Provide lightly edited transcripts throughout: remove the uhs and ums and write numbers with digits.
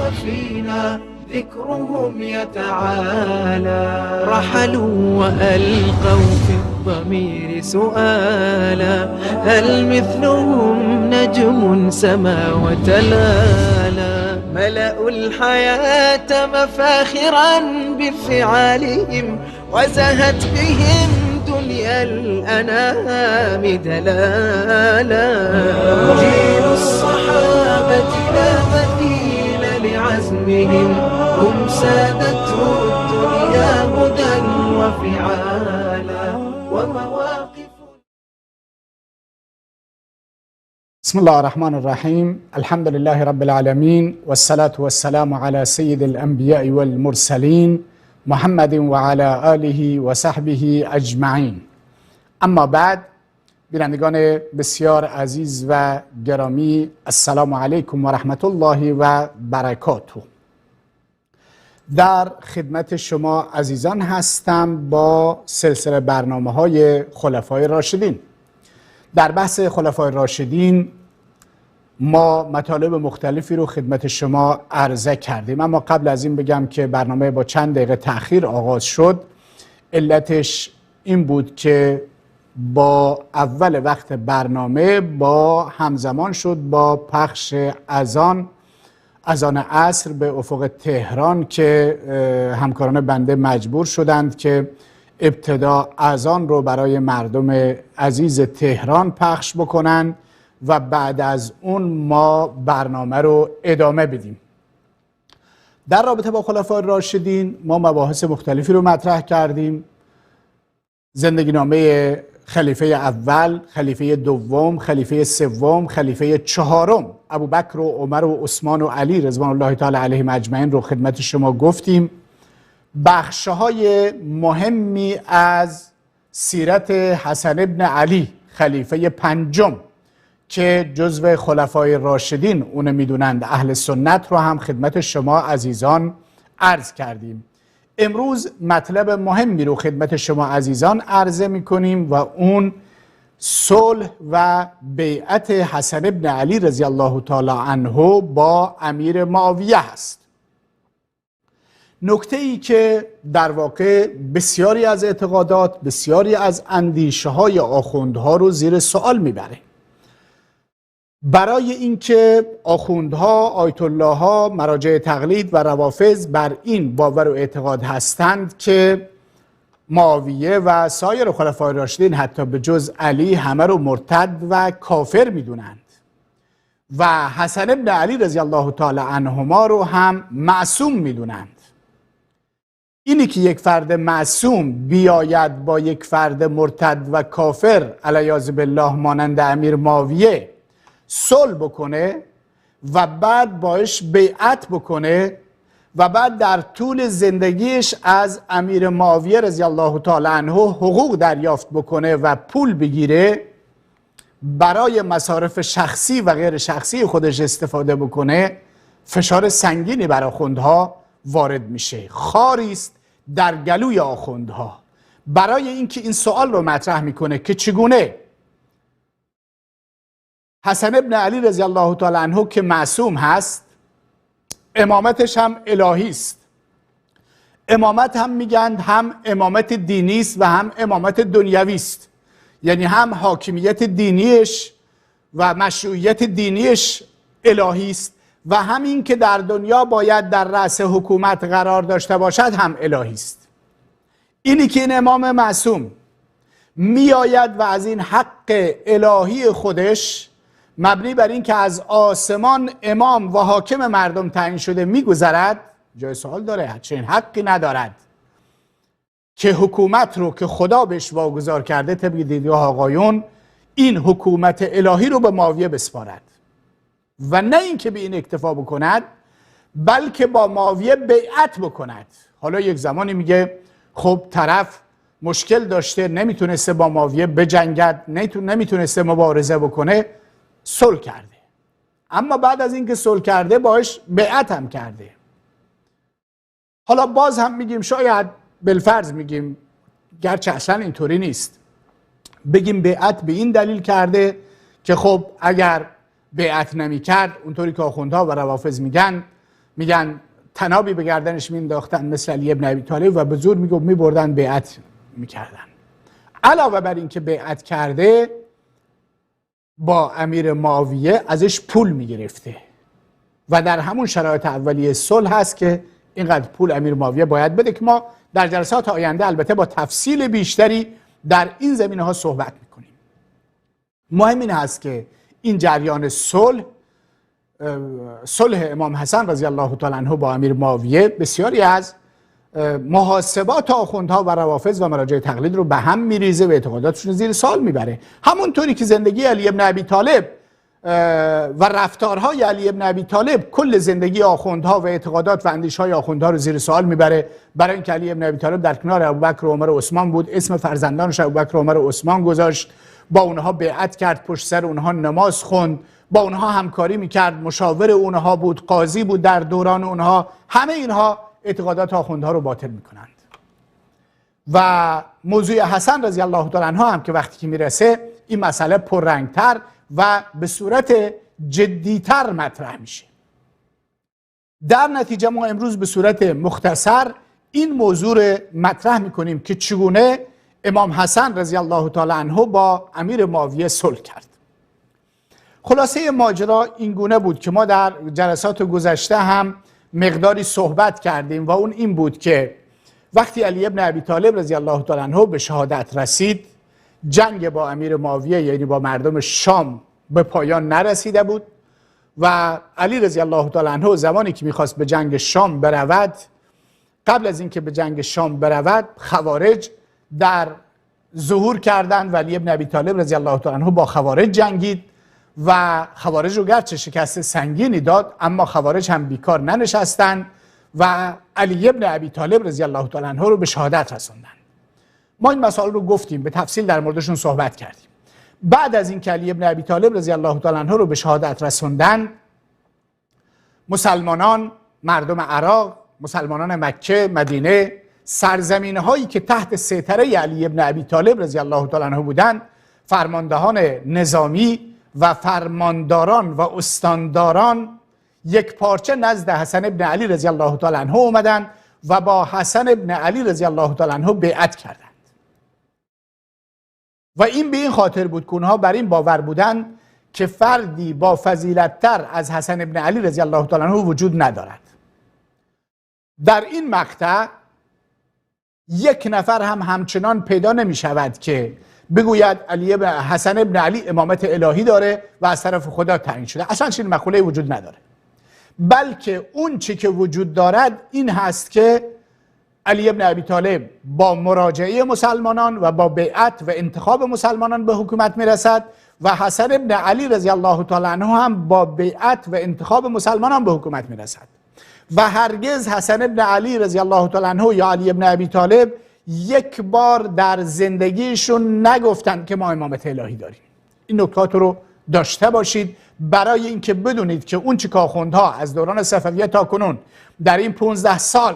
وفينا ذكرهم يتعالى. رحلوا وألقوا في الضمير سؤالا، هل مثلهم نجم سما وتلالا؟ ملأوا الحياة مفاخرا بفعالهم، وزهت بهم دنيا الأنام دلالا. جيل الصحابة لا مثيل لعزمهم، هم سادته الدنيا هدى وفعالا ومواقف. بسم الله الرحمن الرحیم. الحمد لله رب العالمین والصلاة والسلام على سید الانبیاء والمرسلین محمد و علی آله و صحبه اجمعین. اما بعد، بینندگان بسیار عزیز و گرامی، السلام علیکم و رحمت الله و برکاته. در خدمت شما عزیزان هستم با سلسله برنامه های خلفای راشدین. در بحث خلفای راشدین ما مطالب مختلفی رو خدمت شما عرضه کردیم، اما قبل از این بگم که برنامه با چند دقیقه تأخیر آغاز شد. علتش این بود که با اول وقت برنامه با همزمان شد با پخش اذان عصر به افق تهران که همکاران بنده مجبور شدند که ابتدا اذان رو برای مردم عزیز تهران پخش بکنن و بعد از اون ما برنامه رو ادامه بدیم. در رابطه با خلفای راشدین ما مباحث مختلفی رو مطرح کردیم. زندگی نامه خلیفه اول، خلیفه دوم، خلیفه سوم، خلیفه چهارم، ابوبکر و عمر و عثمان و علی رضوان الله تعالی علیهم اجمعین رو خدمت شما گفتیم. بخش‌های مهمی از سیرت حسن ابن علی خلیفه پنجم که جزو خلفای راشدین اونو میدونند اهل سنت رو هم خدمت شما عزیزان عرض کردیم. امروز مطلب مهمی رو خدمت شما عزیزان عرضه میکنیم و اون صلح و بیعت حسن ابن علی رضی الله تعالی عنه با امیر معاویه هست. نکته ای که در واقع بسیاری از اعتقادات، بسیاری از اندیشه های آخوندها رو زیر سوال میبره. برای اینکه آخوندها، آیت الله ها، مراجع تقلید و روافض بر این باور و اعتقاد هستند که معاویه و سایر خلفای راشدین حتی به جز علی همه رو مرتد و کافر میدونند و حسن ابن علی رضی الله تعالی عنهما رو هم معصوم میدونند. اینی که یک فرد معصوم بیاید با یک فرد مرتد و کافر علیاذ بالله مانند امیر معاویه صلح بکنه و بعد باش بیعت بکنه و بعد در طول زندگیش از امیر معاویه رضی الله تعالی عنه حقوق دریافت بکنه و پول بگیره برای مصارف شخصی و غیر شخصی خودش استفاده بکنه، فشار سنگینی بر آخوندها وارد میشه. خاری است در گلوی آخوندها. برای اینکه این سوال رو مطرح میکنه که چگونه حسن ابن علی رضی الله تعالی عنه که معصوم هست، امامتش هم الهی است، امامت هم میگن هم امامت دینی است و هم امامت دنیوی است، یعنی هم حاکمیت دینیش و مشروعیت دینیش الهی است و همین که در دنیا باید در رأس حکومت قرار داشته باشد هم الهی است. اینی که این امام معصوم میآید و از این حق الهی خودش مبنی بر این که از آسمان امام و حاکم مردم تعیین شده میگذرد، جای سوال داره، چنین حقی ندارد که حکومت رو که خدا بهش واگذار کرده طبق دیدگاه آقایون این حکومت الهی رو به معاویه بسپارد و نه اینکه به این اکتفا بکند بلکه با معاویه بیعت بکند. حالا یک زمانی میگه خب طرف مشکل داشته، نمیتونسته با معاویه بجنگد، نمیتونسته مبارزه بکنه، صلح کرده، اما بعد از اینکه صلح کرده باهاش بیعت هم کرده. حالا باز هم میگیم شاید بالفرض میگیم، گرچه اصلا اینطوری نیست، بگیم بیعت به این دلیل کرده که خب اگر بیعت نمیکرد اونطوری که آخوندها و روافض میگن میگن تنابی به گردنش مینداختن مثل علی ابن ابی طالب و به زور میبردن بیعت میکردن. علاوه بر این که بیعت کرده، با امیر معاویه ازش پول میگرفته و در همون شرایط اولیه صلح هست که اینقدر پول امیر معاویه باید بده که ما در جلسات آینده البته با تفصیل بیشتری در این زمینه ها صحبت میکنیم. مهم این هست که این جریان صلح امام حسن رضی الله تعالی عنه با امیر معاویه بسیاری از محاسبات آخوندها و روافض و مراجع تقلید رو به هم میریزه و اعتقاداتشون زیر سوال میبره. همونطوری که زندگی علی ابن ابی طالب و رفتارهای علی ابن ابی طالب کل زندگی آخوندها و اعتقادات و اندیشهای آخوندها رو زیر سوال میبره، برای اینکه علی ابن ابی طالب در کنار ابوبکر و عمر و عثمان بود، اسم فرزندانش ابوبکر و عمر و عثمان گذاشت، با اونها بیعت کرد، پشت سر اونها نماز خوند، با اونها همکاری میکرد، مشاور اونها بود، قاضی بود در دوران اونها. همه اینها اعتقادات آخوندها رو باطل میکنند. و موضوع حسن رضی الله تعالی عنه هم که وقتی که میرسه این مسئله پررنگتر و به صورت جدیتر مطرح میشه. در نتیجه ما امروز به صورت مختصر این موضوع رو مطرح میکنیم که چگونه امام حسن رضی الله تعالی عنه با امیر معاویه صلح کرد. خلاصه ماجرا این گونه بود که ما در جلسات گذشته هم مقداری صحبت کردیم و اون این بود که وقتی علی ابن ابی طالب رضی الله تعالی عنه به شهادت رسید، جنگ با امیر معاویه یعنی با مردم شام به پایان نرسیده بود و علی رضی الله تعالی عنه زمانی که میخواست به جنگ شام برود، قبل از اینکه به جنگ شام برود خوارج در ظهور کردند و علی ابن ابی طالب رضی الله تعالی عنه با خوارج جنگید و خوارج رو گرچه شکست سنگینی داد، اما خوارج هم بیکار ننشستند و علی ابن ابی طالب رضی الله تعالی عنه رو به شهادت رساندند. ما این مسائل رو گفتیم، به تفصیل در موردشون صحبت کردیم. بعد از اینکه علی ابن ابی طالب رضی الله تعالی عنه رو به شهادت رساندند، مسلمانان، مردم عراق، مسلمانان مکه، مدینه، سرزمین هایی که تحت سیطره علی ابن ابی طالب رضی الله تعالی عنه بودند، فرماندهان نظامی و فرمانداران و استانداران یک پارچه نزد حسن ابن علی رضی الله تعالی عنه اومدند و با حسن ابن علی رضی الله تعالی عنه بیعت کردند. و این به این خاطر بود که اونها بر این باور بودند که فردی با فضیلت‌تر از حسن ابن علی رضی الله تعالی عنه وجود ندارد. در این مقطع یک نفر هم همچنان پیدا نمی شود که بگوید علی حسن ابن علی امامت الهی داره و از طرف خدا تعیین شده. اصلا چنین مقوله وجود نداره، بلکه اون چی که وجود دارد این هست که علی ابن ابی طالب با مراجعه مسلمانان و با بیعت و انتخاب مسلمانان به حکومت میرسد و حسن ابن علی رضی الله تعالی عنه هم با بیعت و انتخاب مسلمانان به حکومت میرسد و هرگز حسن ابن علی رضی الله تعالی عنه یا علی ابن ابی طالب یک بار در زندگیشون نگفتند که ما امامت الهی داریم. این نکات رو داشته باشید برای اینکه بدونید که اون چه کاخوندها از دوران صفویه تا کنون در این 15 سال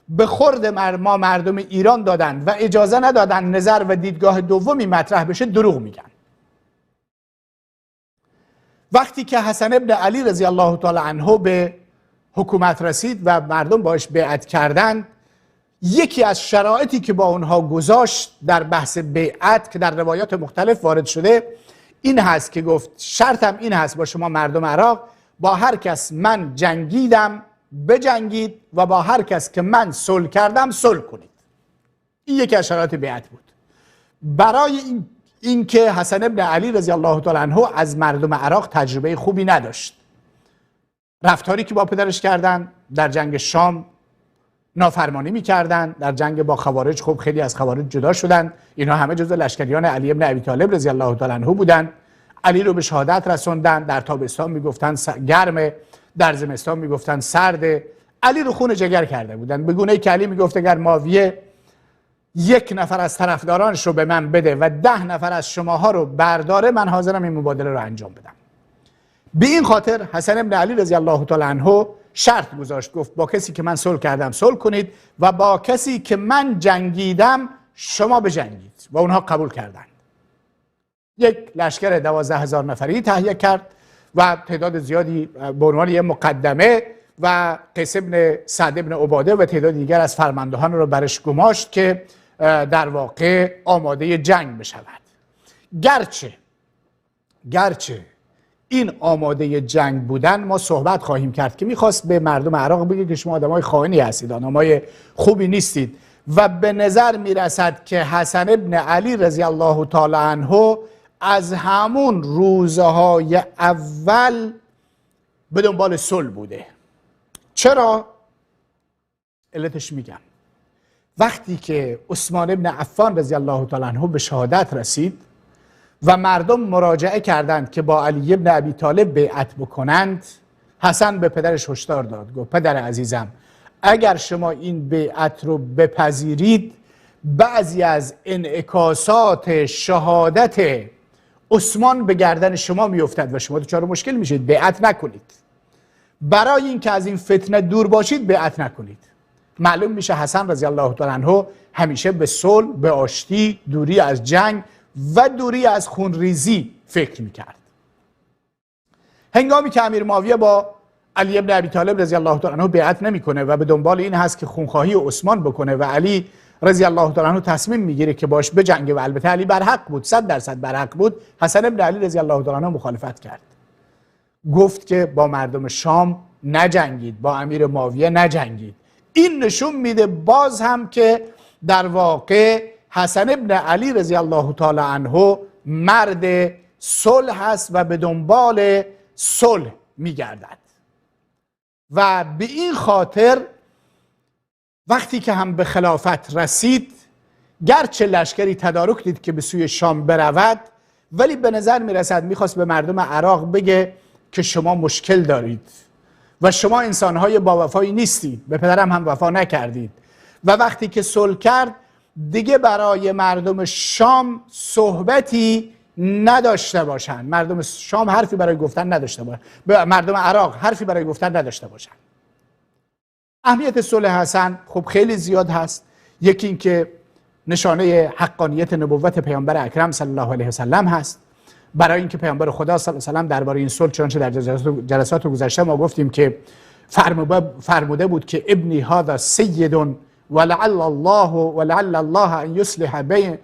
به خورد ما مردم ایران دادن و اجازه ندادن نظر و دیدگاه دومی مطرح بشه، دروغ میگن. وقتی که حسن ابن علی رضی الله تعالی عنه به حکومت رسید و مردم باش بیعت کردند، یکی از شرایطی که با اونها گذاشت در بحث بیعت که در روایات مختلف وارد شده این هست که گفت شرطم این هست با شما مردم عراق، با هر کس من جنگیدم بجنگید و با هر کس که من صلح کردم صلح کنید. این یکی از شرایط بیعت بود. برای اینکه حسن ابن علی رضی الله تعالی عنه از مردم عراق تجربه خوبی نداشت، رفتاری که با پدرش کردن در جنگ شام نافرمانی میکردن، در جنگ با خوارج خب خیلی از خوارج جدا شدن، اینا همه جزو لشکریان علی ابن ابی طالب رضی الله تعالی عنه بودن. علی رو به شهادت رسوندن، در تابستان میگفتن گرمه، در زمستان میگفتن سرده، علی رو خون جگر کرده بودن، به گونه ای که علی میگفت اگر معاویه یک نفر از طرفدارانش رو به من بده و 10 نفر از شماها رو برداره، من حاضرم این مبادله رو انجام بدم. به این خاطر حسن ابن علی رضی الله تعالی عنه شرط گذاشت، گفت با کسی که من صلح کردم صلح کنید و با کسی که من جنگیدم شما بجنگید، و اونها قبول کردند. یک لشکر 12,000 نفری تهیه کرد و تعداد زیادی به عنوان یک مقدمه و قیس ابن سعد ابن عباده و تعداد دیگر از فرماندهان رو برش گماشت که در واقع آماده جنگ بشود. گرچه این آماده جنگ بودن ما صحبت خواهیم کرد که میخواست به مردم عراق بگه که شما آدمای خائنی هستید، آدمای خوبی نیستید، و به نظر میرسد که حسن ابن علی رضی الله تعالی عنه از همون روزهای اول به دنبال صلح بوده. چرا؟ علتش میگم. وقتی که عثمان ابن عفان رضی الله تعالی عنه به شهادت رسید و مردم مراجعه کردند که با علی ابن ابی طالب بیعت بکنند، حسن به پدرش هشدار داد، گفت پدر عزیزم اگر شما این بیعت رو بپذیرید بعضی از انعکاسات شهادت عثمان به گردن شما میافتد و شما دچار مشکل میشید، بیعت نکنید. برای اینکه از این فتنه دور باشید بیعت نکنید. معلوم میشه حسن رضی الله تعالی عنه همیشه به صلح، به آشتی، دوری از جنگ و دوری از خونریزی فکر میکرد. هنگامی که امیر معاویه با علی ابن ابی طالب رضی الله تعالی عنه بیعت نمیکنه و به دنبال این هست که خونخواهی عثمان بکنه و علی رضی الله تعالی عنه تصمیم میگیره که باش بجنگه و البته علی برحق بود، 100% برحق بود، حسن ابن علی رضی الله تعالی عنه مخالفت کرد، گفت که با مردم شام نجنگید، با امیر معاویه نجنگید. این نشون میده باز هم که در واقع حسن ابن علی رضی الله تعالی عنه مرد صلح هست و به دنبال صلح میگردد. و به این خاطر وقتی که هم به خلافت رسید، گرچه لشکری تدارک دید که به سوی شام برود، ولی به نظر میرسد میخواست به مردم عراق بگه که شما مشکل دارید و شما انسانهای با وفایی نیستید، به پدرم هم وفا نکردید. و وقتی که صلح کرد دیگه برای مردم شام صحبتی نداشته باشند، مردم شام حرفی برای گفتن نداشته باشند، مردم عراق حرفی برای گفتن نداشته باشند. اهمیت صلح حسن خب خیلی زیاد هست. یکی این که نشانه حقانیت نبوت پیامبر اکرم صلی الله علیه و سلم هست، برای اینکه پیامبر خدا صلی الله علیه و سلم درباره این صلح چنانچه در جلسات گذشته ما گفتیم که فرموده بود که ابنی هذا سید ولعل الله ان یصلح بین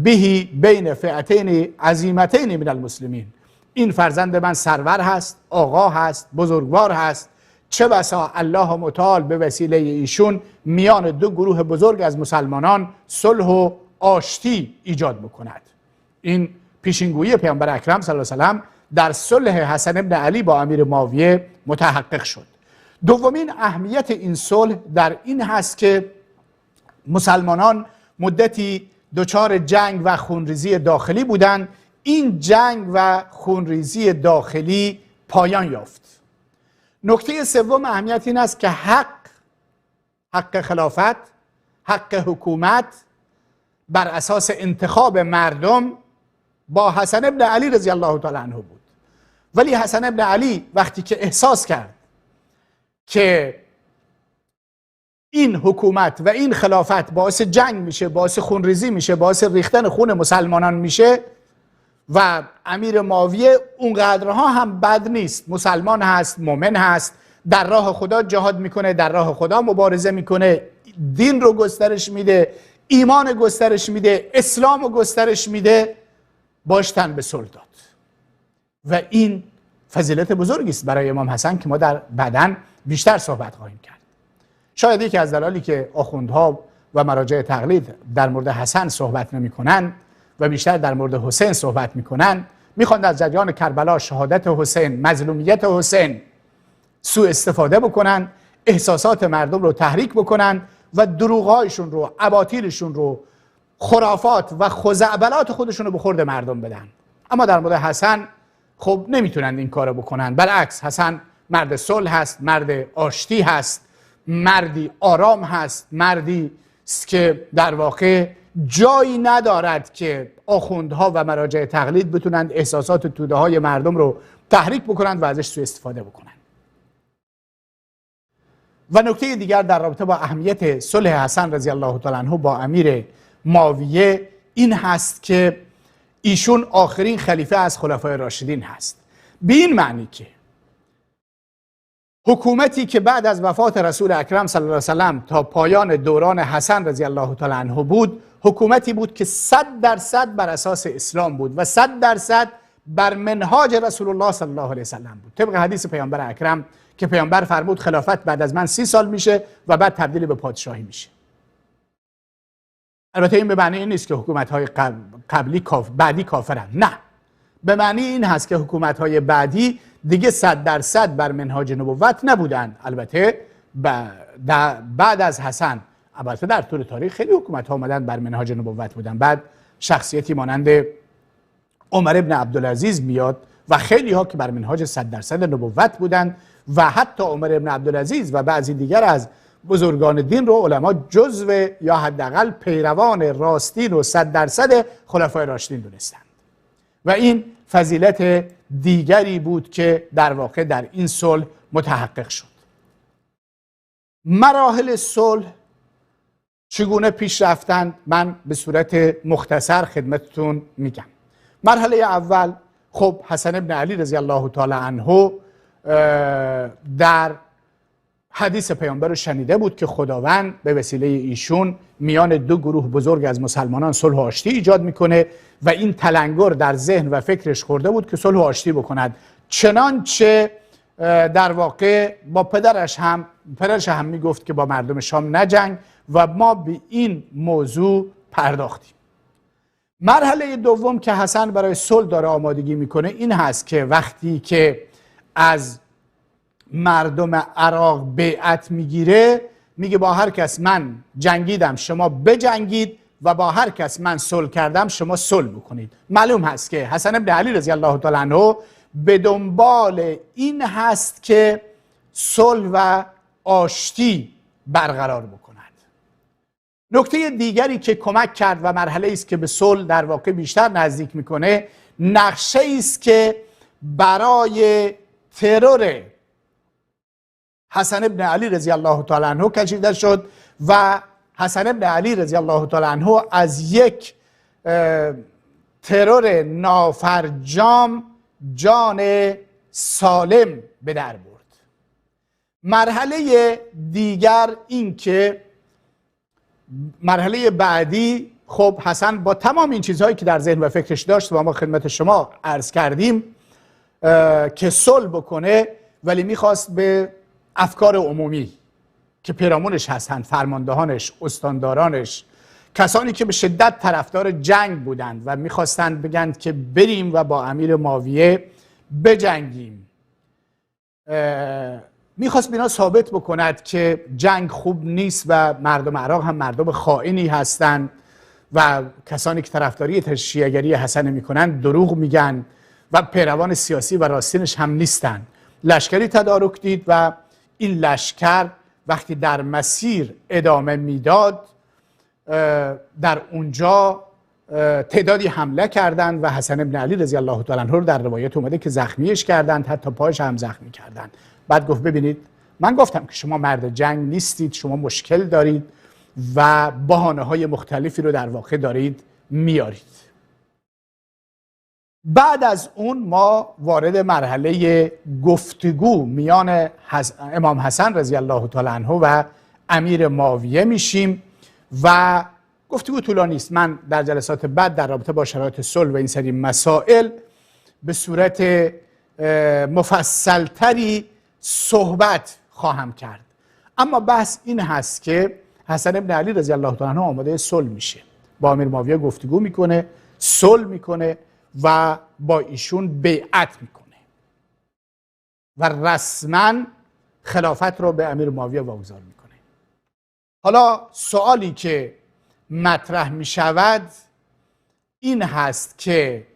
بهی بین فئتین عظیمتین من المسلمین. این فرزند من سرور هست، آقا هست، بزرگوار هست، چه بسا الله متعال به وسیله ایشون میان دو گروه بزرگ از مسلمانان صلح و آشتی ایجاد بکند. این پیشینگویی پیامبر اکرم صلی الله علیه و سلم در صلح حسن ابن علی با امیر معاویه متحقق شد. دومین اهمیت این صلح در این هست که مسلمانان مدتی دچار جنگ و خونریزی داخلی بودند. این جنگ و خونریزی داخلی پایان یافت. نکته سوم اهمیت این است که حق خلافت، حق حکومت بر اساس انتخاب مردم با حسن ابن علی رضی الله تعالی عنه بود. ولی حسن ابن علی وقتی که احساس کرد که این حکومت و این خلافت باعث جنگ میشه، باعث خونریزی میشه، باعث ریختن خون مسلمانان میشه و امیر معاویه اونقدرها هم بد نیست، مسلمان هست، مؤمن هست، در راه خدا جهاد میکنه، در راه خدا مبارزه میکنه، دین رو گسترش میده، ایمان گسترش میده، اسلام رو گسترش میده، باش تن به صلح داد. و این فضیلت بزرگی است برای امام حسن که ما در بعداً بیشتر صحبت خواهیم کرد. شاید یکی از دلایلی که آخوندها و مراجع تقلید در مورد حسن صحبت نمی‌کنند و بیشتر در مورد حسین صحبت می‌کنند، می‌خوان از جریان کربلا، شهادت حسین، مظلومیت حسین سوء استفاده بکنن، احساسات مردم رو تحریک بکنن و دروغ‌هایشون رو، اباطیلشون رو، خرافات و خزعبلات خودشون رو به خورد مردم بدن. اما در مورد حسن خب نمیتونن این کارو بکنن. برعکس حسن مرد صلح هست، مرد آشتی هست، مردی آرام هست، مردی که در واقع جایی ندارد که آخوندها و مراجع تقلید بتونند احساسات توده های مردم رو تحریک بکنند و ازش سوء استفاده بکنند. و نکته دیگر در رابطه با اهمیت صلح حسن رضی الله تعالی عنه با امیر معاویه این هست که ایشون آخرین خلیفه از خلفای راشدین هست. به این معنی که حکومتی که بعد از وفات رسول اکرم صلی الله علیه و سلم تا پایان دوران حسن رضی الله تعالی عنه بود، حکومتی بود که 100% بر اساس اسلام بود و 100% بر منهاج رسول الله صلی الله علیه و سلم بود. طبق حدیث پیامبر اکرم که پیامبر فرمود خلافت بعد از من 30 سال میشه و بعد تبدیل به پادشاهی میشه. البته این به معنی این نیست که حکومت‌های قبلی بعدی کافرن، نه، به معنی این هست که حکومت‌های بعدی دیگه 100% بر منهاج نبوت نبودن. البته بعد از حسن، البته در طول تاریخ خیلی حکومت‌ها آمدن بر منهاج نبوت بودن. بعد شخصیتی مانند عمر ابن عبدالعزیز میاد و خیلی ها که بر منهاج 100% نبوت بودن و حتی عمر ابن عبدالعزیز و بعضی دیگر از بزرگان دین رو علما جزو یا حداقل پیروان راستین و 100% خلفای راشدین دونستند. و این فضیلت دیگری بود که در واقع در این صلح متحقق شد. مراحل صلح چگونه پیش رفتند من به صورت مختصر خدمتتون میگم. مرحله اول، خب حسن ابن علی رضی الله تعالی عنه در حدیث پیامبر رو شنیده بود که خداوند به وسیله ایشون میان دو گروه بزرگ از مسلمانان صلح و آشتی ایجاد میکنه و این تلنگر در ذهن و فکرش خورده بود که صلح و آشتی بکند، چنانچه در واقع با پدرش هم میگفت که با مردم شام نجنگ و ما به این موضوع پرداختیم. مرحله دوم که حسن برای صلح داره آمادگی میکنه این هست که وقتی که از مردم عراق بیعت میگیره، میگه با هر کس من جنگیدم شما بجنگید و با هر کس من صلح کردم شما صلح بکنید. معلوم هست که حسن ابن علی رضی الله تعالی عنه به دنبال این هست که صلح و آشتی برقرار بکند. نکته دیگری که کمک کرد و مرحله است که به صلح در واقع بیشتر نزدیک میکنه، نقشه است که برای ترور حسن ابن علی رضی الله تعالی عنه کشیده شد و حسن ابن علی رضی الله تعالی عنه از یک ترور نافرجام جان سالم به در برد. مرحله دیگر این که مرحله بعدی، خب حسن با تمام این چیزهایی که در ذهن و فکرش داشت و ما خدمت شما عرض کردیم که صلح بکنه، ولی میخواست به افکار عمومی که پیرامونش هستند، فرماندهانش، استاندارانش، کسانی که به شدت طرفدار جنگ بودند و میخواستند بگند که بریم و با امیر معاویه بجنگیم، میخواست بینا ثابت بکند که جنگ خوب نیست و مردم عراق هم مردم خائنی هستند و کسانی که طرفداری شیعه‌گری حسن میکنند دروغ میگن و پیروان سیاسی و راستینش هم نیستند. لشکری تدارک دید و این لشکر وقتی در مسیر ادامه میداد در اونجا تعدادی حمله کردند و حسن ابن علی رضی الله تعالی عنه رو در روایت اومده که زخمیش کردند، حتی پایش هم زخمی کردند. بعد گفت ببینید من گفتم که شما مرد جنگ نیستید، شما مشکل دارید و بهانه های مختلفی رو در واقع دارید میارید. بعد از اون ما وارد مرحله گفتگو میان امام حسن رضی الله تعالی عنه و امیر معاویه میشیم و گفتگو طولانی است. من در جلسات بعد در رابطه با شرایط صلح و این سری مسائل به صورت مفصلتری صحبت خواهم کرد. اما بحث این هست که حسن ابن علی رضی الله تعالی عنه آماده صلح میشه، با امیر معاویه گفتگو میکنه، صلح میکنه و با ایشون بیعت میکنه و رسما خلافت رو به امیر معاویه واگذار میکنه. حالا سوالی که مطرح میشود این هست که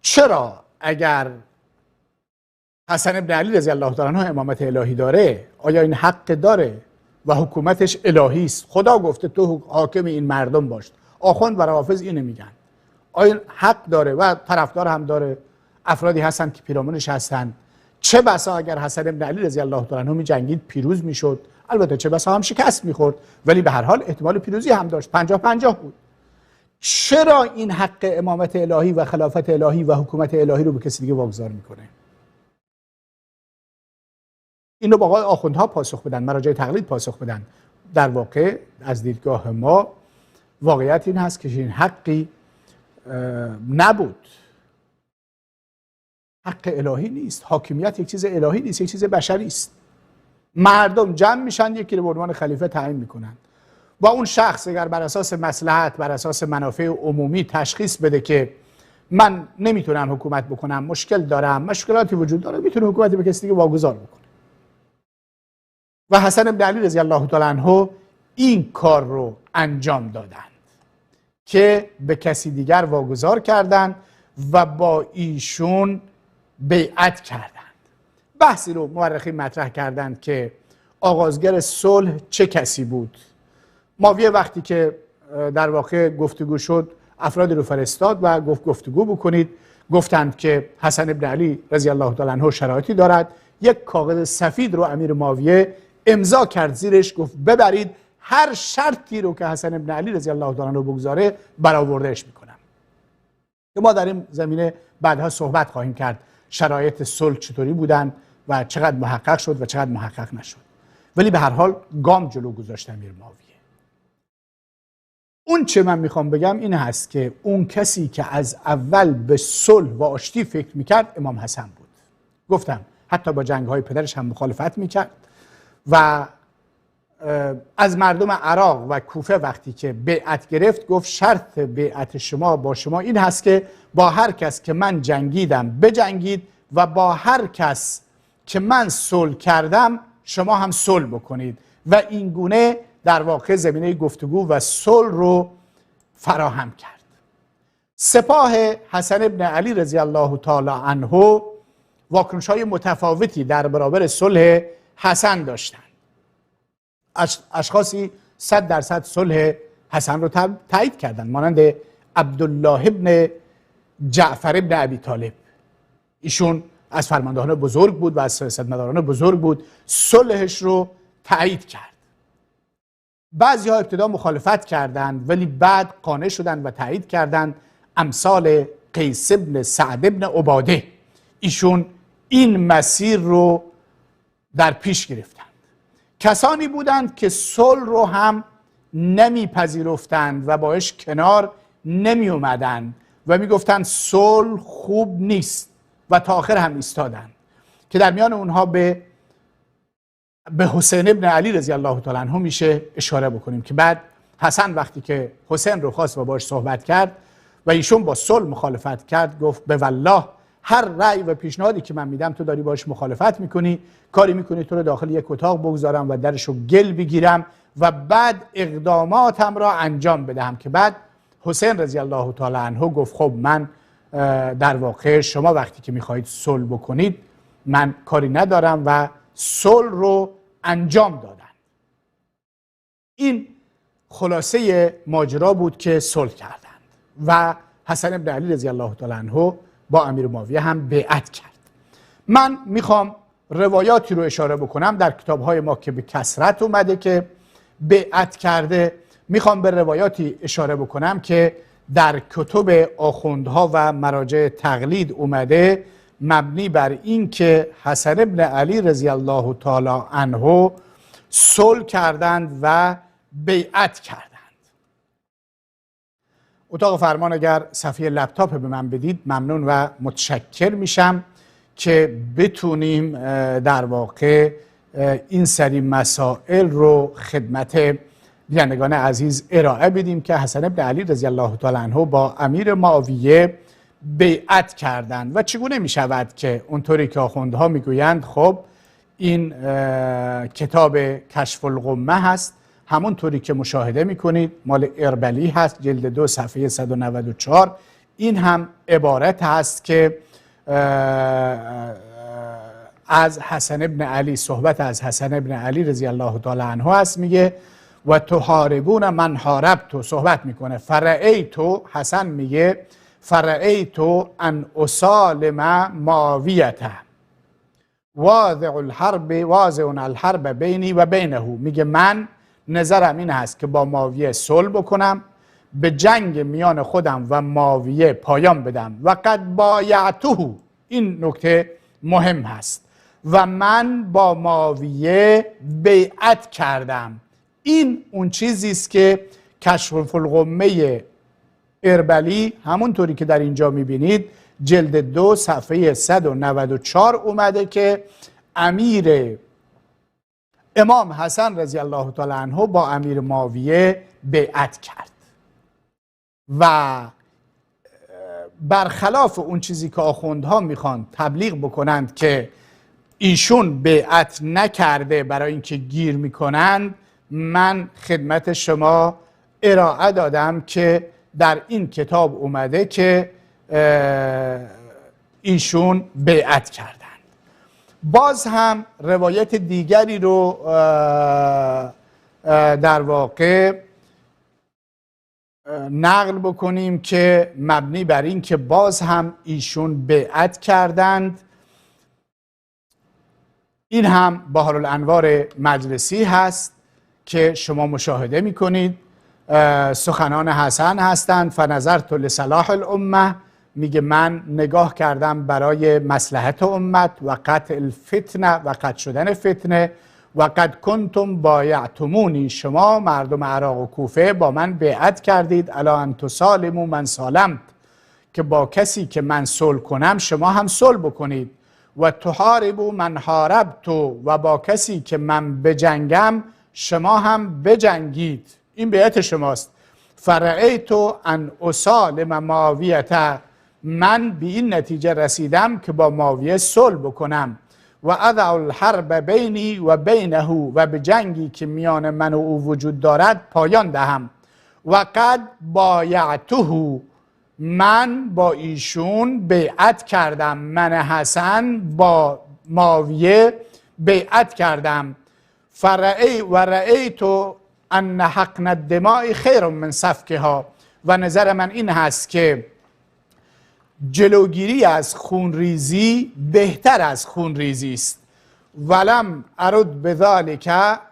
چرا اگر حسن ابن علی رضی الله تعالی عنه امامت الهی داره، آیا این حق داره و حکومتش الهی است؟ خدا گفته تو حاکم این مردم باش. آخوند و روافض اینو میگن. آیا حق داره و طرفدار هم داره، افرادی هستن که پیرامونش هستن. چه بسا اگر حسن ابن علی رضی الله تعالی عنه میجنگید پیروز میشد، البته چه بسا هم شکست میخورد، ولی به هر حال احتمال پیروزی هم داشت، 50-50 بود. چرا این حق امامت الهی و خلافت الهی و حکومت الهی رو به کسی دیگه واگذار میکنه؟ این رو با آقای آخوندها پاسخ بدن، مراجع تقلید پاسخ بدن. در واقع از دیدگاه ما واقعیت این هست که این حقی نبود، حق الهی نیست. حاکمیت یک چیز الهی نیست، یک چیز بشری است. مردم جمع میشن، یکی رو به عنوان خلیفه تعیین میکنن. با اون شخص اگر بر اساس مصلحت، بر اساس منافع عمومی تشخیص بده که من نمیتونم حکومت بکنم، مشکل دارم، مشکلاتی وجود داره، میتونه حکومت به کسی دیگه واگذار بکنه. و حسن بن علی رضی الله تعالی عنه این کار رو انجام دادند که به کسی دیگر واگذار کردند و با ایشون بیعت کردند. بحثی رو مورخین مطرح کردند که آغازگر صلح چه کسی بود. معاویه وقتی که در واقع گفتگو شد، افرادی رو فرستاد و گفت گفتگو بکنید. گفتند که حسن بن علی رضی الله تعالی عنه شرایطی دارد. یک کاغذ سفید رو امیر معاویه امضا کرد زیرش، گفت ببرید هر شرطی رو که حسن بن علی رضی الله تعالی عنه بگذاره برآوردهش میکنم. که ما در این زمینه بعدها صحبت خواهیم کرد، شرایط صلح چطوری بودن و چقدر محقق شد و چقدر محقق نشد. ولی به هر حال گام جلو گذاشت امیر معاویه. اون چه من میخوام بگم این هست که اون کسی که از اول به صلح و آشتی فکر میکرد امام حسن بود. گفتم حتی با جنگ‌های پدرش هم مخالفت میکرد و از مردم عراق و کوفه وقتی که بیعت گرفت گفت شرط بیعت شما با شما این هست که با هر کس که من جنگیدم بجنگید و با هر کس که من صلح کردم شما هم صلح بکنید. و این گونه در واقع زمینه گفتگو و صلح رو فراهم کرد. سپاه حسن ابن علی رضی الله تعالی عنه واکنش‌های متفاوتی در برابر صلح حسن داشتند. اشخاصی 100% صلح حسن رو تایید کردند، مانند عبدالله ابن جعفر ابن ابی طالب. ایشون از فرماندهان بزرگ بود و از سیاستمداران بزرگ بود، صلحش رو تایید کرد. بعضی ها ابتدا مخالفت کردند ولی بعد قانع شدند و تایید کردند، امثال قیس ابن سعد ابن عباده. ایشون این مسیر رو در پیش گرفتند. کسانی بودند که صلح رو هم نمیپذیرفتند و باش کنار نمی اومدند و میگفتند صلح خوب نیست و تا آخر هم ایستادند، که در میان اونها به حسین ابن علی رضی الله تعالی عنه میشه اشاره بکنیم که بعد حسن وقتی که حسین رو خواست و باش صحبت کرد و ایشون با صلح مخالفت کرد، گفت به والله هر رأی و پیشنهادی که من میدم تو داری باش مخالفت میکنی، کاری میکنی تو رو داخل یک اتاق بگذارم و درشو گل بگیرم و بعد اقداماتم را انجام بدهم. که بعد حسین رضی الله تعالی عنه گفت خب من در واقع شما وقتی که میخواهید صلح بکنید من کاری ندارم و صلح رو انجام دادن. این خلاصه ماجرا بود که صلح کردند و حسن ابن علی رضی الله تعالی عنه با امیر معاویه هم بیعت کرد. من میخوام روایاتی رو اشاره بکنم در کتاب‌های ما که به کثرت اومده که بیعت کرده. میخوام به روایاتی اشاره بکنم که در کتب آخوندها و مراجع تقلید اومده، مبنی بر این که حسن ابن علی رضی الله تعالی عنه صلح کردند و بیعت کردند. اتاق فرمان اگر صفحه لپتاپ به من بدید ممنون و متشکر میشم که بتونیم در واقع این سری مسائل رو خدمت بینندگان عزیز ارائه بدیم که حسن ابن علی رضی الله تعالی عنه با امیر معاویه بیعت کردند و چگونه می شود که اونطوری که آخوندها میگویند خب این کتاب کشف الغمه هست، همونطوری که مشاهده میکنید مال اربلی هست، جلد 2 صفحه 194. این هم عبارت هست که از حسن ابن علی صحبت از حسن ابن علی رضی الله تعالی عنه هست، میگه و تحاربون من حاربت، صحبت میکنه فرأیت، حسن میگه فرأیت ان اسالم معاویه واضع الحرب واضع الحرب بینی و بینه، میگه من نظرم این هست که با معاویه صلح بکنم، به جنگ میان خودم و معاویه پایان بدم. و قد بایعته، این نکته مهم هست، و من با معاویه بیعت کردم. این اون چیزی است که کشف الغمه اربلی همونطوری که در اینجا میبینید جلد 2 صفحه 194 اومده که امیر امام حسن رضی الله تعالی عنه با امیر معاویه بیعت کرد و برخلاف اون چیزی که آخوندها میخوان تبلیغ بکنند که ایشون بیعت نکرده برای اینکه گیر میکنند، من خدمت شما ارائه دادم که در این کتاب اومده که ایشون بیعت کردند. باز هم روایت دیگری رو در واقع نقل بکنیم که مبنی بر این که باز هم ایشون بیعت کردند. این هم بحارالانوار مجلسی هست که شما مشاهده میکنید. سخنان حسن هستند. فنظرت لصلاح الامه، میگه من نگاه کردم برای مصلحت امت و قطع الفتنه و قطع شدن فتنه. و قد کنتم بایعتمونی، شما مردم عراق و کوفه با من بیعت کردید، الا ان تسالموا من سالمت، که با کسی که من صلح کنم شما هم صلح بکنید. و تحاربوا من حاربت، و با کسی که من بجنگم شما هم بجنگید. این بیعت شماست. فرأیت ان اسالم معاویه، من به این نتیجه رسیدم که با معاویه صلح بکنم. و اضع الحرب بینی و بینه، و به جنگی که میان من و او وجود دارد پایان دهم. و قد بایعته، من با ایشون بیعت کردم، من حسن با معاویه بیعت کردم. و رأیت ان حقن الدماء خیر من سفکها، و نظر من این هست که جلوگیری از خونریزی بهتر از خونریزی است. ولم ارد بذلک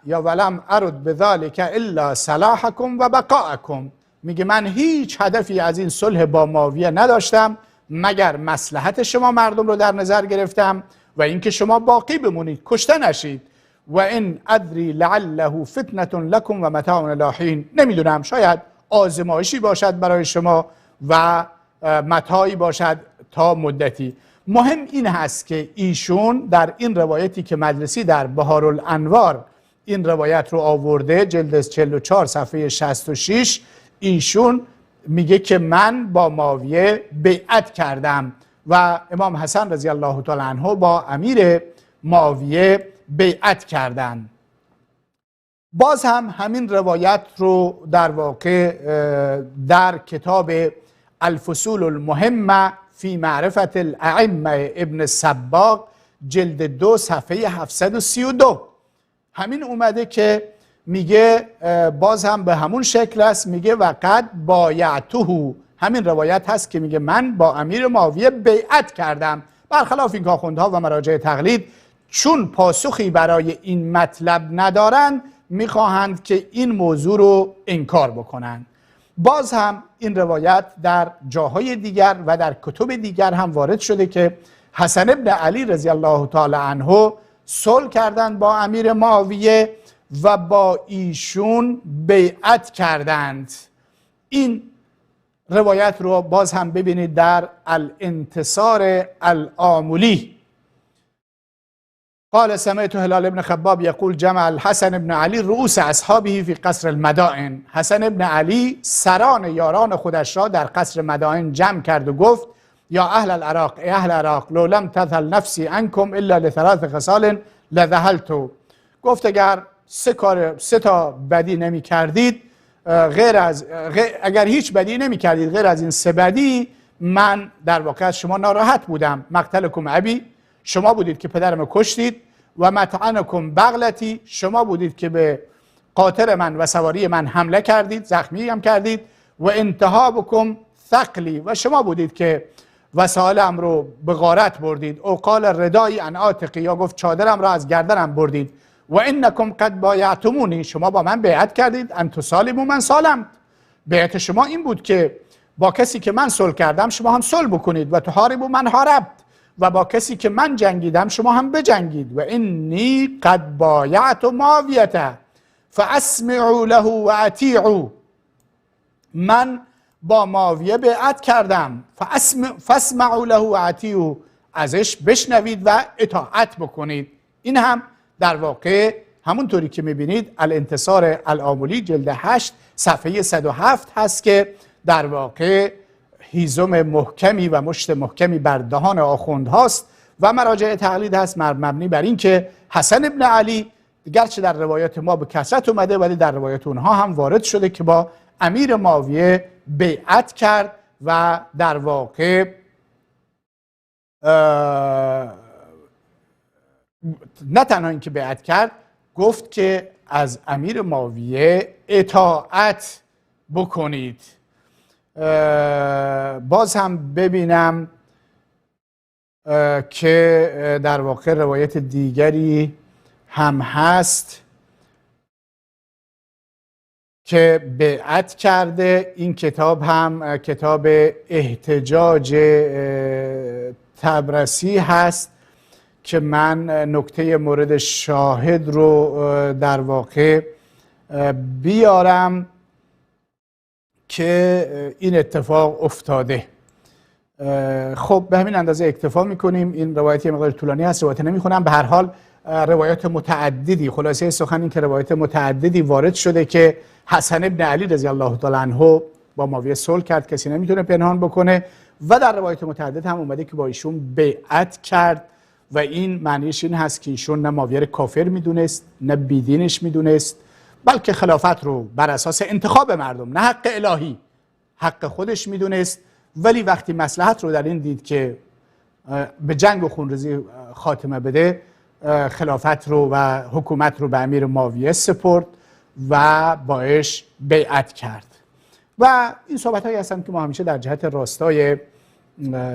یا ولم ارد بذلک الا صلاحکم و بقاءکم، میگه من هیچ هدفی از این صلح با معاویه نداشتم مگر مصلحت شما مردم رو در نظر گرفتم و اینکه شما باقی بمونید، کشته نشید. و ان ادری لعله فتنه لکم و متاع الی حین، نمیدونم شاید آزمایشی باشد برای شما و متاعی باشد تا مدتی. مهم این هست که ایشون در این روایتی که مجلسی در بحارالانوار این روایت رو آورده، جلد 44 صفحه 66، ایشون میگه که من با معاویه بیعت کردم و امام حسن رضی الله تعالی عنه با امیر معاویه بیعت کردند. باز هم همین روایت رو در واقع در کتاب الفصول المهمه فی معرفت الائمه ابن صباغ جلد 2 صفحه 732 همین اومده که میگه باز هم به همون شکل است، میگه و قد بایعته، همین روایت هست که میگه من با امیر معاویه بیعت کردم. برخلاف این آخوندها و مراجع تقلید چون پاسخی برای این مطلب ندارند میخواهند که این موضوع رو انکار بکنند. باز هم این روایت در جاهای دیگر و در کتب دیگر هم وارد شده که حسن ابن علی رضی الله تعالی عنه صلح کردند با امیر معاویه و با ایشون بیعت کردند. این روایت رو باز هم ببینید در الانتصار الآملی. قال سمعت هلال بن خباب يقول جمع الحسن بن علی رؤوس اصحابه فی قصر المدائن. حسن بن علی سران یاران خودش را در قصر مدائن جمع کرد و گفت یا اهل العراق، ای اهل عراق، لو لم تذهل نفسی عنکم الا لثلاث خصال لذهلت. گفت اگر سه تا بدی نمی کردید، اگر هیچ بدی نمی کردید غیر از این سه بدی، من در واقع از شما ناراحت بودم. مقتلکم ابی، شما بودید که پدرم کشتید، و مطعنکم بغلتی، شما بودید که به قاطر من و سواری من حمله کردید، زخمی هم کردید، و انتهابکم ثقلی، و شما بودید که وسایلم رو به غارت بردید. او قال ردایی عن عاتقی، یا گفت چادرم را از گردنم بردید. و انکم قد بایعتمونی، شما با من بیعت کردید، ان تسالموا من سالمت، بیعت شما این بود که با کسی که من صلح کردم شما هم صلح بکنید، و تحاربوا من حاربت، و با کسی که من جنگیدم شما هم بجنگید، و انی قد بایعت معاویه فاسمعوا له و اطیعوا، من با معاویه بیعت کردم، فاسمعوا له و اطیعوا، ازش بشنوید و اطاعت بکنید. این هم در واقع همونطوری که میبینید الانتصار العاملی جلد 8 صفحه 107 هست که در واقع هیزم محکمی و مشت محکمی بر دهان آخوند هاست و مراجع تقلید هست، مبنی بر این که حسن ابن علی گرچه در روایات ما به کثرت اومده ولی در روایات اونها هم وارد شده که با امیر معاویه بیعت کرد و در واقع نه تنها اینکه بیعت کرد، گفت که از امیر معاویه اطاعت بکنید. باز هم ببینم که در واقع روایت دیگری هم هست که بیعت کرده. این کتاب هم کتاب احتجاج طبرسی هست که من نکته مورد شاهد رو در واقع بیارم که این اتفاق افتاده. خب به همین اندازه اکتفا میکنیم. این روایت یه مقدار طولانی هست، روایت نمیخونم. به هر حال روایات متعددی، خلاصه سخن این که روایت متعددی وارد شده که حسن ابن علی رضی الله تعالی عنه با معاویه صلح کرد، کسی نمیتونه پنهان بکنه، و در روایت متعدد هم اومده که با ایشون بیعت کرد و این معنیش این هست که ایشون نه معاویه رو کافر میدونست نه بیدینش میدونست، بلکه خلافت رو بر اساس انتخاب مردم، نه حق الهی، حق خودش میدونست. ولی وقتی مصلحت رو در این دید که به جنگ و خونریزی خاتمه بده، خلافت رو و حکومت رو به امیر معاویه سپرد و باش بیعت کرد. و این صحبت هایی هستند که ما همیشه در جهت راستای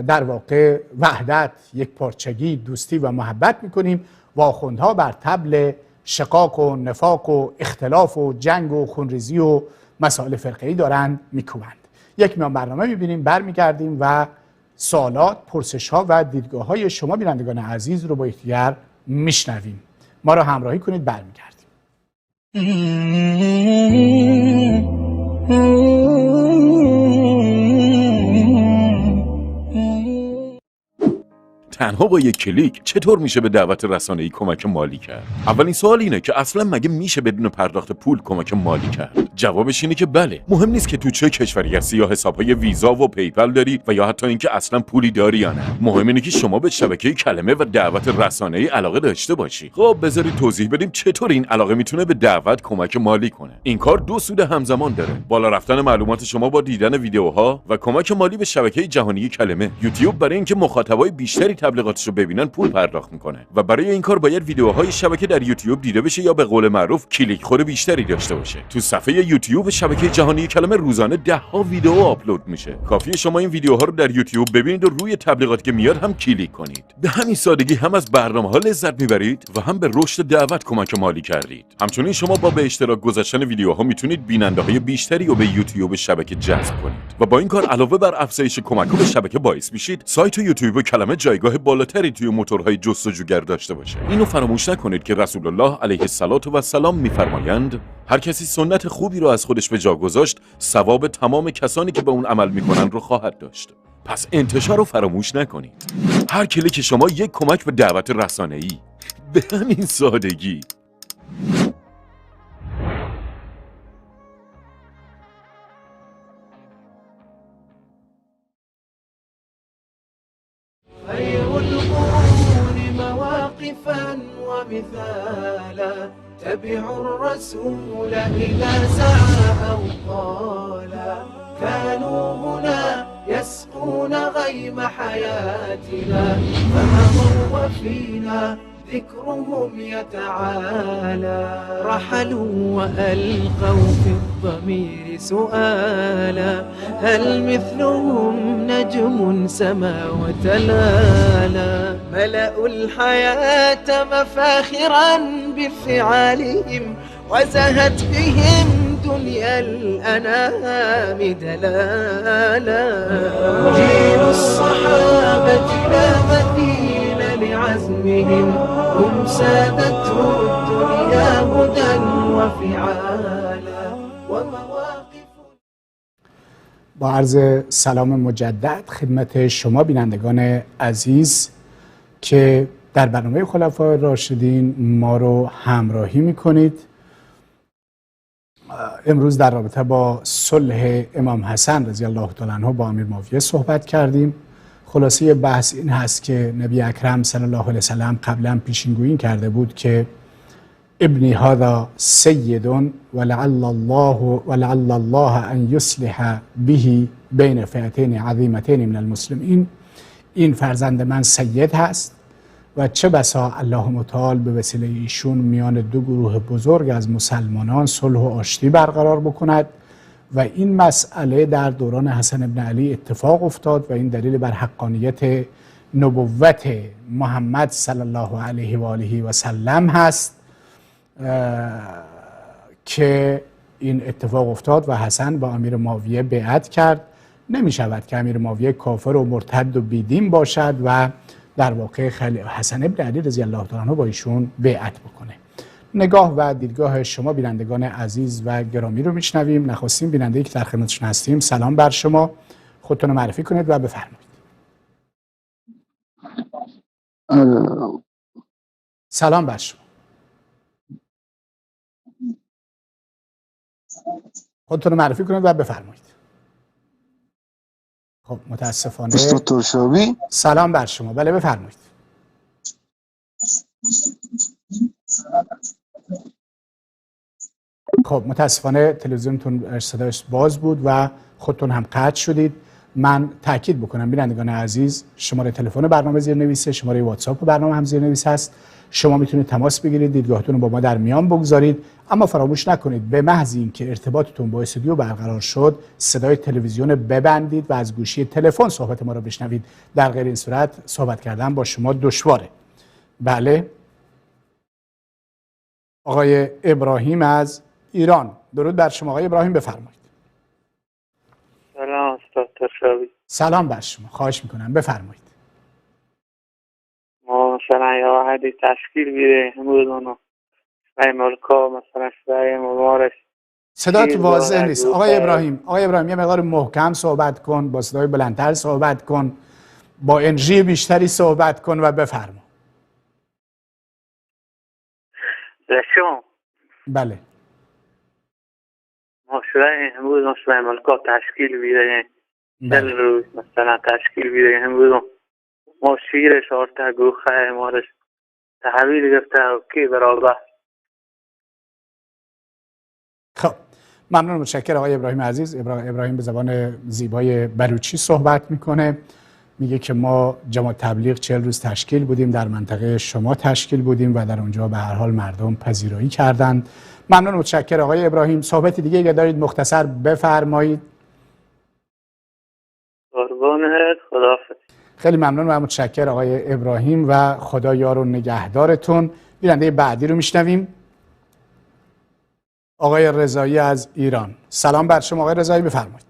در واقع وحدت، یکپارچگی، دوستی و محبت میکنیم و آخوندها بر طبل شقاق و نفاق و اختلاف و جنگ و خونریزی و مسائل فرقه‌ای دارند میکوبند. یک میان برنامه میبینیم، برمیگردیم و سوالات، پرسش‌ها و دیدگاه‌های شما بینندگان عزیز رو با یکدیگر میشنویم. ما رو همراهی کنید، برمیگردیم. تنها با یک کلیک چطور میشه به دعوت رسانه‌ای کمک مالی کرد؟ اولین سوال اینه که اصلا مگه میشه بدون پرداخت پول کمک مالی کرد؟ جوابش اینه که بله. مهم نیست که تو چه کشوری هستی یا حسابهای ویزا و پیپل داری و یا حتی اینکه اصلا پولی داری یا نه. مهم اینه که شما به شبکه کلمه و دعوت رسانه‌ای علاقه داشته باشی. خب بذارید توضیح بدیم چطور این علاقه میتونه به دعوت کمک مالی کنه. این کار دو سود همزمان داره: بالا رفتن معلومات شما با دیدن ویدیوها و کمک مالی به شبکه جهانی کلمه. یوتیوب برای اینکه مخاطبای بیشتری تبلیغاتش رو ببینن پول پرداخت میکنه و برای این کار باید ویدیوهای شبکه در یوتیوب دیده بشه یا به قول معروف کلیک خور بیشتری داشته باشه. تو صفحه یوتیوب شبکه جهانی کلمه روزانه ده ها ویدیو آپلود میشه. کافیه شما این ویدیوها رو در یوتیوب ببینید و روی تبلیغاتی که میاد هم کلیک کنید. به همین سادگی هم از برنامه‌ها لذت میبرید و هم به رشد دعوت کمک مالی کردید. همچنین شما با به اشتراک گذاشتن ویدیوها میتونید بیننده‌های بیشتری رو به یوتیوب شبکه جذب کنید و با این کار علاوه بر افزایش کمک‌ها به شبکه باعث میشید سایت یوتیوب کلمه جایگاه بالاتری توی موتورهای جستجوگر داشته باشه. اینو فراموش نکنید که رسول الله علیه الصلاة و السلام میفرمایند هر کسی سنت خوبی رو از خودش به جا گذاشت، ثواب تمام کسانی که به اون عمل میکنن رو خواهد داشت. پس انتشار رو فراموش نکنید. هر کلیک شما یک کمک به دعوت رسانه‌ای. به همین سادگی. ومثالا تبعوا الرسول إذا سعى أو قالا كانوا هنا يسقون غيم حياتنا فمضوا وفينا ذكرهم يتعالى رحلوا وألقوا في الضمير سؤالا هل مثلهم نجم سما وتلالا ملأوا الحياة مفاخرا بفعالهم وزهت بهم دنيا الأنام دلالا. جيل الصحابة لا مثيل لعزمهم، هم سادته الدنيا هدى وفعالا ومواقف. با عرض سلام مجدد خدمت شما بینندگان عزیز که در برنامه خلفای راشدین ما رو همراهی میکنید. امروز در رابطه با صلح امام حسن رضی الله تعالی عنه با امیر معاویه صحبت کردیم. خلاصه بحث این هست که نبی اکرم صلی الله علیه وسلم قبلا پیشینگویی کرده بود که ابنی هذا سید ولعل الله ان یصلح به بین فئتین عظیمتین من المسلمین. این فرزند من سید هست و چه بسا الله متعال به وسیله ایشون میان دو گروه بزرگ از مسلمانان صلح و آشتی برقرار بکند و این مسئله در دوران حسن ابن علی اتفاق افتاد و این دلیل بر حقانیت نبوت محمد صلی الله علیه و آله و سلم هست که این اتفاق افتاد و حسن با امیر معاویه بیعت کرد. نمی شود که امیر معاویه کافر و مرتد و بیدین باشد و در واقع حسن ابن علی رضی الله تعالی عنه با ایشون بیعت بکنه. نگاه و دیدگاه شما بینندگان عزیز و گرامی رو میشنویم. نخستین بیننده‌ای که در خدمتشون هستیم، سلام بر شما، خودتون رو معرفی کنید و بفرمایید. سلام بر شما، خودتون رو معرفی کنید و بفرمایید. خب متاسفانه استاد ترشابی، سلام بر شما، بله بفرمایید. خب متاسفانه تلویزیونتون صدایش باز بود و خودتون هم قطع شدید. من تاکید بکنم بینندگان عزیز، شماره تلفن برنامه زیرنویسه، شماره واتساپ برنامه هم زیرنویس هست. شما میتونید تماس بگیرید، دیدگاهتون رو با ما در میان بگذارید، اما فراموش نکنید به محض اینکه ارتباطتون با استودیو برقرار شد صدای تلویزیون ببندید و از گوشی تلفن صحبت ما رو بشنوید. در غیر این صورت صحبت کردن با شما دشواره. بله، آقای ابراهیم از ایران، درود بر شما آقای ابراهیم، بفرمایید. سلام استاد ترشابی. سلام بر شما، خواهش میکنم بفرمایید. ما مثلا یا واحدی تشکیل میده همون ملکا مثلا شوی مبارش. صدات واضح نیست آقای ابراهیم. آقای ابراهیم یه مقدار محکم صحبت کن، با صدای بلندتر صحبت کن، با انرژی بیشتری صحبت کن و بفرما. شما بله، ما شوی امروز شوی ملکا تشکیل میده، بله. روز مثلا تشکیل میده امروز ما شیرش آرته گوخه مارش تحویل گرفته و کی برابر. خب ممنون متشکرم آقای ابراهیم عزیز. ابراهیم به زبان زیبای بلوچی صحبت میکنه، میگه که ما جماعت تبلیغ 40 روز تشکیل بودیم، در منطقه شما تشکیل بودیم و در اونجا به هر حال مردم پذیرایی کردند. ممنون متشکرم آقای ابراهیم. صحبت دیگه اگه دارید مختصر بفرمایید. قربانت، خداحافظ. خیلی ممنون و متشکرم آقای ابراهیم و خدا یار و نگهدارتون. بیننده بعدی رو میشنویم، آقای رضایی از ایران. سلام بر شما آقای رضایی، بفرمایید.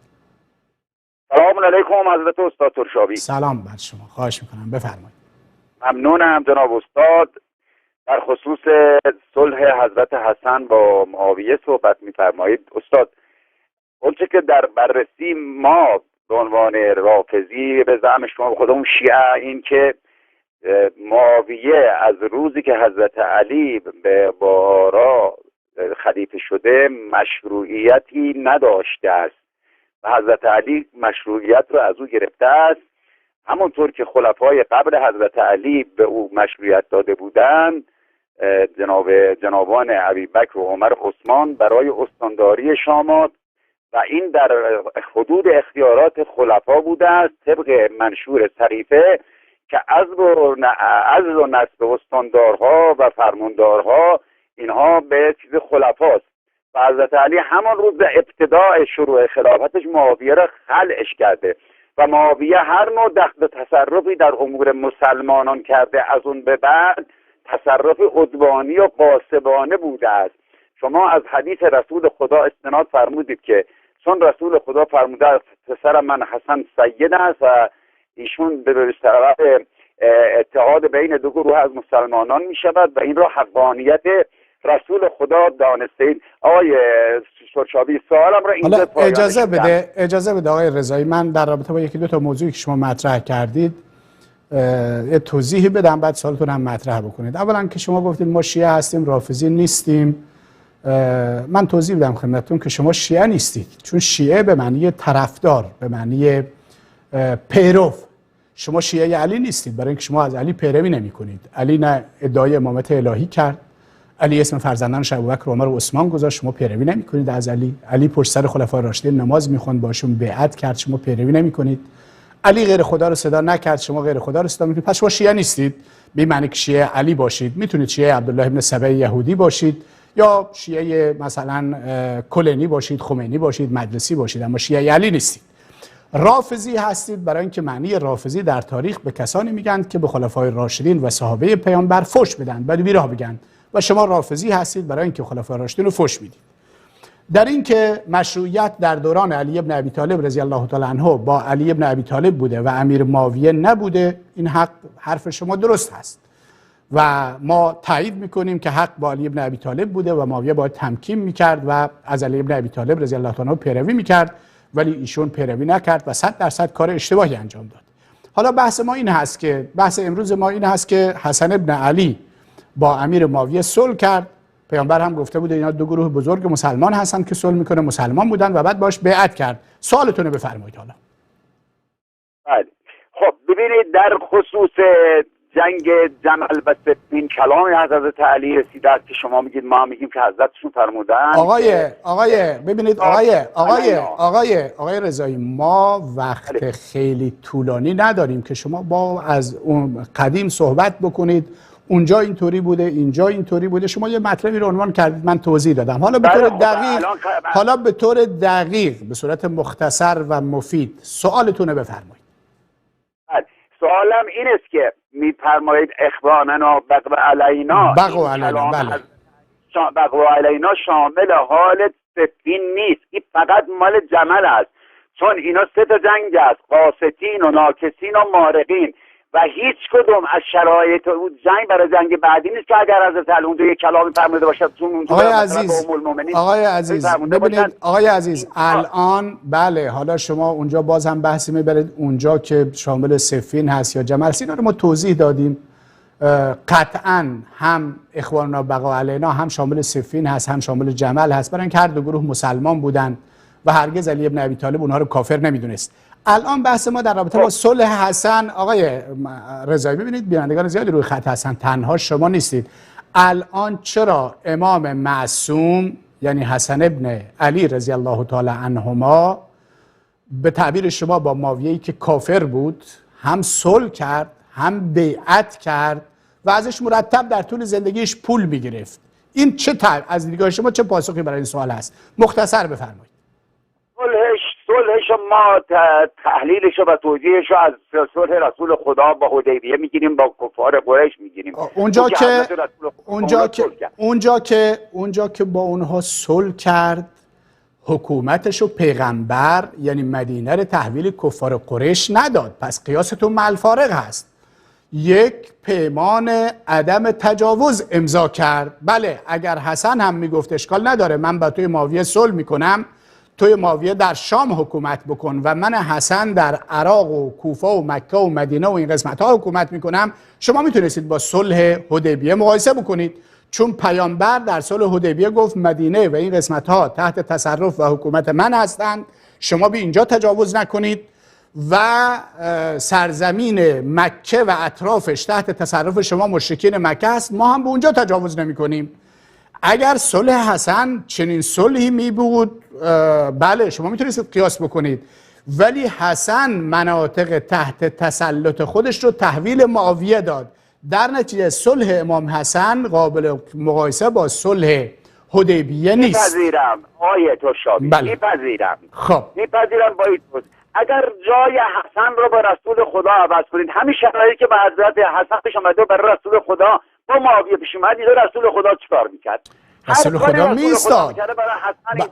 سلام علیکم حضرت استاد ترشابی. سلام بر شما، خواهش میکنم بفرمایید. ممنونم جناب استاد. در خصوص صلح حضرت حسن با معاویه صحبت میفرمایید. استاد، اونچه که در بررسی ما به عنوان رافضی به زعم شما خودمون شیعه، این که معاویه از روزی که حضرت علی به بارا خلیفه شده مشروعیتی نداشته است و حضرت علی مشروعیت رو از او گرفته است، همونطور که خلفای قبل حضرت علی به او مشروعیت داده بودند، جنابان ابیبکر و عمر و عثمان برای استانداری شامات، و این در حدود اختیارات خلفا بوده است طبق منشور صریفه که عزل و نصب استاندارها و فرماندارها اینها به چیز خلفاست. و حضرت علی همان روز به ابتداع شروع خلافتش معاویه را خلعش کرده و معاویه هر نوع دخل تصرفی در امور مسلمانان کرده از اون به بعد تصرف عدوانی و غاصبانه بوده است. شما از حدیث رسول خدا استناد فرمودید که چون رسول خدا فرموده پسر من حسن سید است و ایشون به سبب اتحاد بین دو گروه از مسلمانان می شود و این را حقانیت رسول خدا دانسته اید. آقای ترشابی سوالم را اینجا اجازه بده، اجازه بده آقای رضایی، من در رابطه با یکی دو تا موضوعی که شما مطرح کردید یه توضیحی بدم، بعد سوالتون هم مطرح بکنید. اولا که شما گفتید ما شیعه هستیم، رافضی نیستیم. من توضیح بدم خدمتتون که شما شیعه نیستید، چون شیعه به معنی طرفدار، به معنی پیرو. شما شیعه علی نیستید، برای اینکه شما از علی پیروی نمی‌کنید. علی نه ادعای امامت الهی کرد، علی اسم فرزندانش ابوبکر و عمر و عثمان گذاشت، شما پیروی نمی‌کنید از علی. علی پشت سر خلفای راشدین نماز می‌خوند، باشون بیعت کرد، شما پیروی نمی‌کنید. علی غیر خدا رو صدا نکرد، شما غیر خدا رو صدا می‌کنید. پس شما شیعه نیستید. به معنی که شیعه علی باشید، میتونید شیعه عبدالله ابن سبع یهودی باشید یا شیعه مثلا کلینی باشید، خمینی باشید، مجلسی باشید، اما شیعه علی نیستید. رافضی هستید، برای اینکه معنی رافضی در تاریخ به کسانی میگن که به خلفای راشدین و صحابه پیامبر فحش بدن، بعد بیراه بگن، و شما رافضی هستید برای اینکه خلفای راشدین رو فحش میدید. در اینکه مشروعیت در دوران علی ابن ابی طالب رضی الله تعالی عنه با علی ابن ابی طالب بوده و امیر معاویه نبوده، این حق حرف شما درست هست و ما تایید میکنیم که حق با علی ابن ابی طالب بوده و معاویه باید تمکین میکرد و از علی ابن ابی طالب رضی الله تعالی عنه پیروی میکرد، ولی ایشون پیروی نکرد و 100% کار اشتباهی انجام داد. حالا بحث ما این هست که بحث امروز ما این هست که حسن ابن علی با امیر معاویه صلح کرد. پیامبر هم گفته بود اینا دو گروه بزرگ مسلمان هستن که صلح میکنه، مسلمان بودن و بعد باش بیعت کرد. سوالتون رو بفرمایید حالا. بله. خب ببینید، در خصوص جنگ جمل و صفین کلام حضرت علی رسیده است که شما میگید، ما میگیم که حضرتشون فرمودن. آقای ببینید، آقای رضایی، ما وقت خیلی طولانی نداریم که شما با از اون قدیم صحبت بکنید. اونجا اینطوری بوده، اینجا اینطوری بوده. شما یه مطلبی رو عنوان کردید، من توضیح دادم. حالا به طور دقیق، حالا به طور دقیق به صورت مختصر و مفید سوالتون رو بفرمایید. سوالم این است که میفرمایید اخواننا بغوا علینا، بغوا علینا، بله، بغوا علینا شامل حال صفین نیست، این فقط مال جمل است، چون اینا سه تا جنگ است، قاسطین و ناکسین و مارقین، و هیچ کدوم از شرایط جنگ برای جنگ بعدی نیست که اگر حضرت علی اونجا یک کلامی فرموده باشد. چون اونجا آقای عزیز ببینید، آقای عزیز الان بله، حالا شما اونجا باز هم بحثی میبرید اونجا که شامل صفین هست یا جمل، اینا رو ما توضیح دادیم. قطعا هم اخواننا بقا علینا هم شامل صفین هست، هم شامل جمل هست، برای اینکه هر دو گروه مسلمان بودن و هرگز علی ابن ابی طالب اونها رو کافر نمیدونست. الان بحث ما در رابطه با صلح حسن، آقای رضایی ببینید بینندگان زیادی روی خط هستن، تنها شما نیستید. الان چرا امام معصوم یعنی حسن ابن علی رضی الله تعالی عنهما به تعبیر شما با معاویه‌ای که کافر بود هم صلح کرد، هم بیعت کرد و ازش مرتب در طول زندگیش پول میگرفت؟ این چه از نگاه شما چه پاسخی برای این سوال هست؟ مختصر بفرمایید. صلحش ما تحلیلش و توجیهش از صلح رسول خدا با حدیبیه میگیریم، با کفار قریش میگیریم. اونجا که با اونها صلح کرد، حکومتش و پیغمبر یعنی مدینه رو تحویل کفار قریش نداد. پس قیاستون مع الفارق هست. یک پیمان عدم تجاوز امضا کرد. بله اگر حسن هم میگفت اشکال نداره، من با توی معاویه صلح میکنم، توی معاویه در شام حکومت بکن و من حسن در عراق و کوفه و مکه و مدینه و این قسمت ها حکومت میکنم، شما میتونستید با صلح حدیبیه مقایسه بکنید، چون پیامبر در صلح حدیبیه گفت مدینه و این قسمت ها تحت تصرف و حکومت من هستند، شما به اینجا تجاوز نکنید و سرزمین مکه و اطرافش تحت تصرف شما مشرکین مکه است، ما هم به اونجا تجاوز نمی کنیم. اگر صلح حسن چنین صلحی می بود، بله شما میتونید قیاس بکنید، ولی حسن مناطق تحت تسلط خودش رو تحویل معاویه داد. در نتیجه صلح امام حسن قابل مقایسه با صلح حدیبیه نیست. میپذیرم آیه ترشابی، بله. میپذیرم. خب میپذیرم با این، اگر جای حسن رو با رسول خدا عوض کنید، همین شرایطی که به حضرت حسن پیش آمده برای رسول خدا با معاویه پیش اومد، اینجا رسول خدا چیکار میکرد؟ رسول خدا میستاد.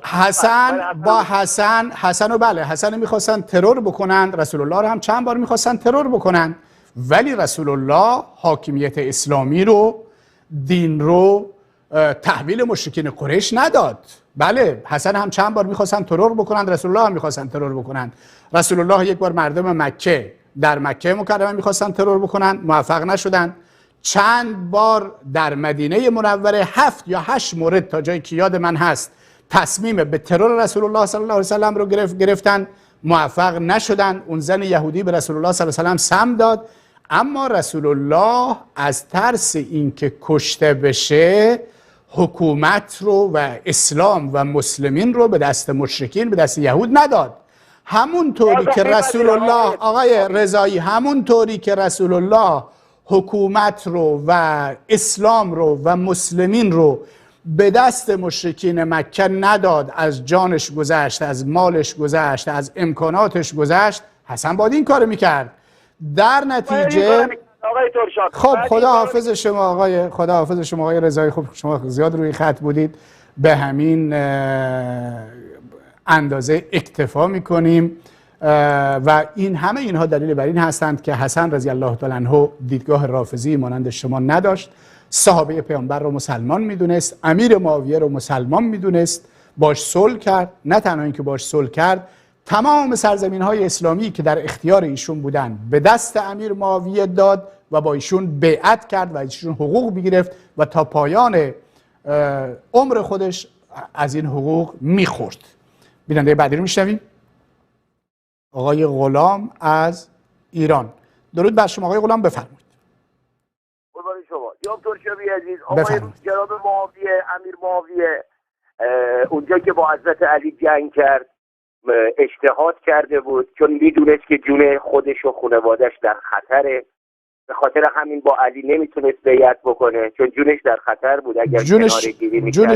حسن با حسن، حسن و بله حسن میخواستن ترور بکنن، رسول الله رو هم چند بار میخواستن ترور بکنن، ولی رسول الله حاکمیت اسلامی رو، دین رو تحویل مشرکین قریش نداد. بله حسن هم چند بار میخواستن ترور بکنن، رسول الله هم میخواستن ترور بکنن. رسول الله یک بار مردم مکه در مکه مکرمه میخواستن ترور بکنن، موفق نشدن. چند بار در مدینه منوره 7 یا 8 مورد تا جایی که یاد من هست تصمیم به ترور رسول الله صلی الله علیه و سلم رو گرفتن، موفق نشدن. اون زن یهودی به رسول الله صلی الله علیه و سلم سم داد، اما رسول الله از ترس اینکه کشته بشه حکومت رو و اسلام و مسلمین رو به دست مشرکین، به دست یهود نداد. همونطوری که رسول الله، آقای رضایی، همونطوری که رسول الله حکومت رو و اسلام رو و مسلمین رو به دست مشرکین مکه نداد، از جانش گذشت، از مالش گذشت، از امکاناتش گذشت، حسن باید این کارو میکرد. در نتیجه خب خدا حافظ شما آقای، خدا حافظ شما آقای رضایی. خب شما زیاد روی خط بودید، به همین اندازه اکتفا میکنیم و این همه اینها دلیل بر این هستند که حسن رضی الله تعالی عنه دیدگاه رافضی مانند شما نداشت. صحابه پیامبر رو مسلمان میدونست، امیر معاویه رو مسلمان میدونست، باش صلح کرد. نه تنها اینکه باش صلح کرد، تمام سرزمین های اسلامی که در اختیار ایشون بودن به دست امیر معاویه داد و با ایشون بیعت کرد و ایشون حقوق میگرفت و تا پایان عمر خودش از این حقوق میخورد. بیننده بعدی رو میشنویم، آقای غلام از ایران. درود بر شما آقای غلام، بفرمایید. قربان شما جناب ترشابی عزیز. آقای جناب معاویه، امیر معاویه اونجا که با حضرت علی جنگ کرد اجتهاد کرده بود، چون میدونست که جون خودش و خانواده‌اش در خطره، به خاطر همین با علی نمیتونست بیعت بکنه چون جونش در خطر بود. اگر کناره‌گیری می‌کرد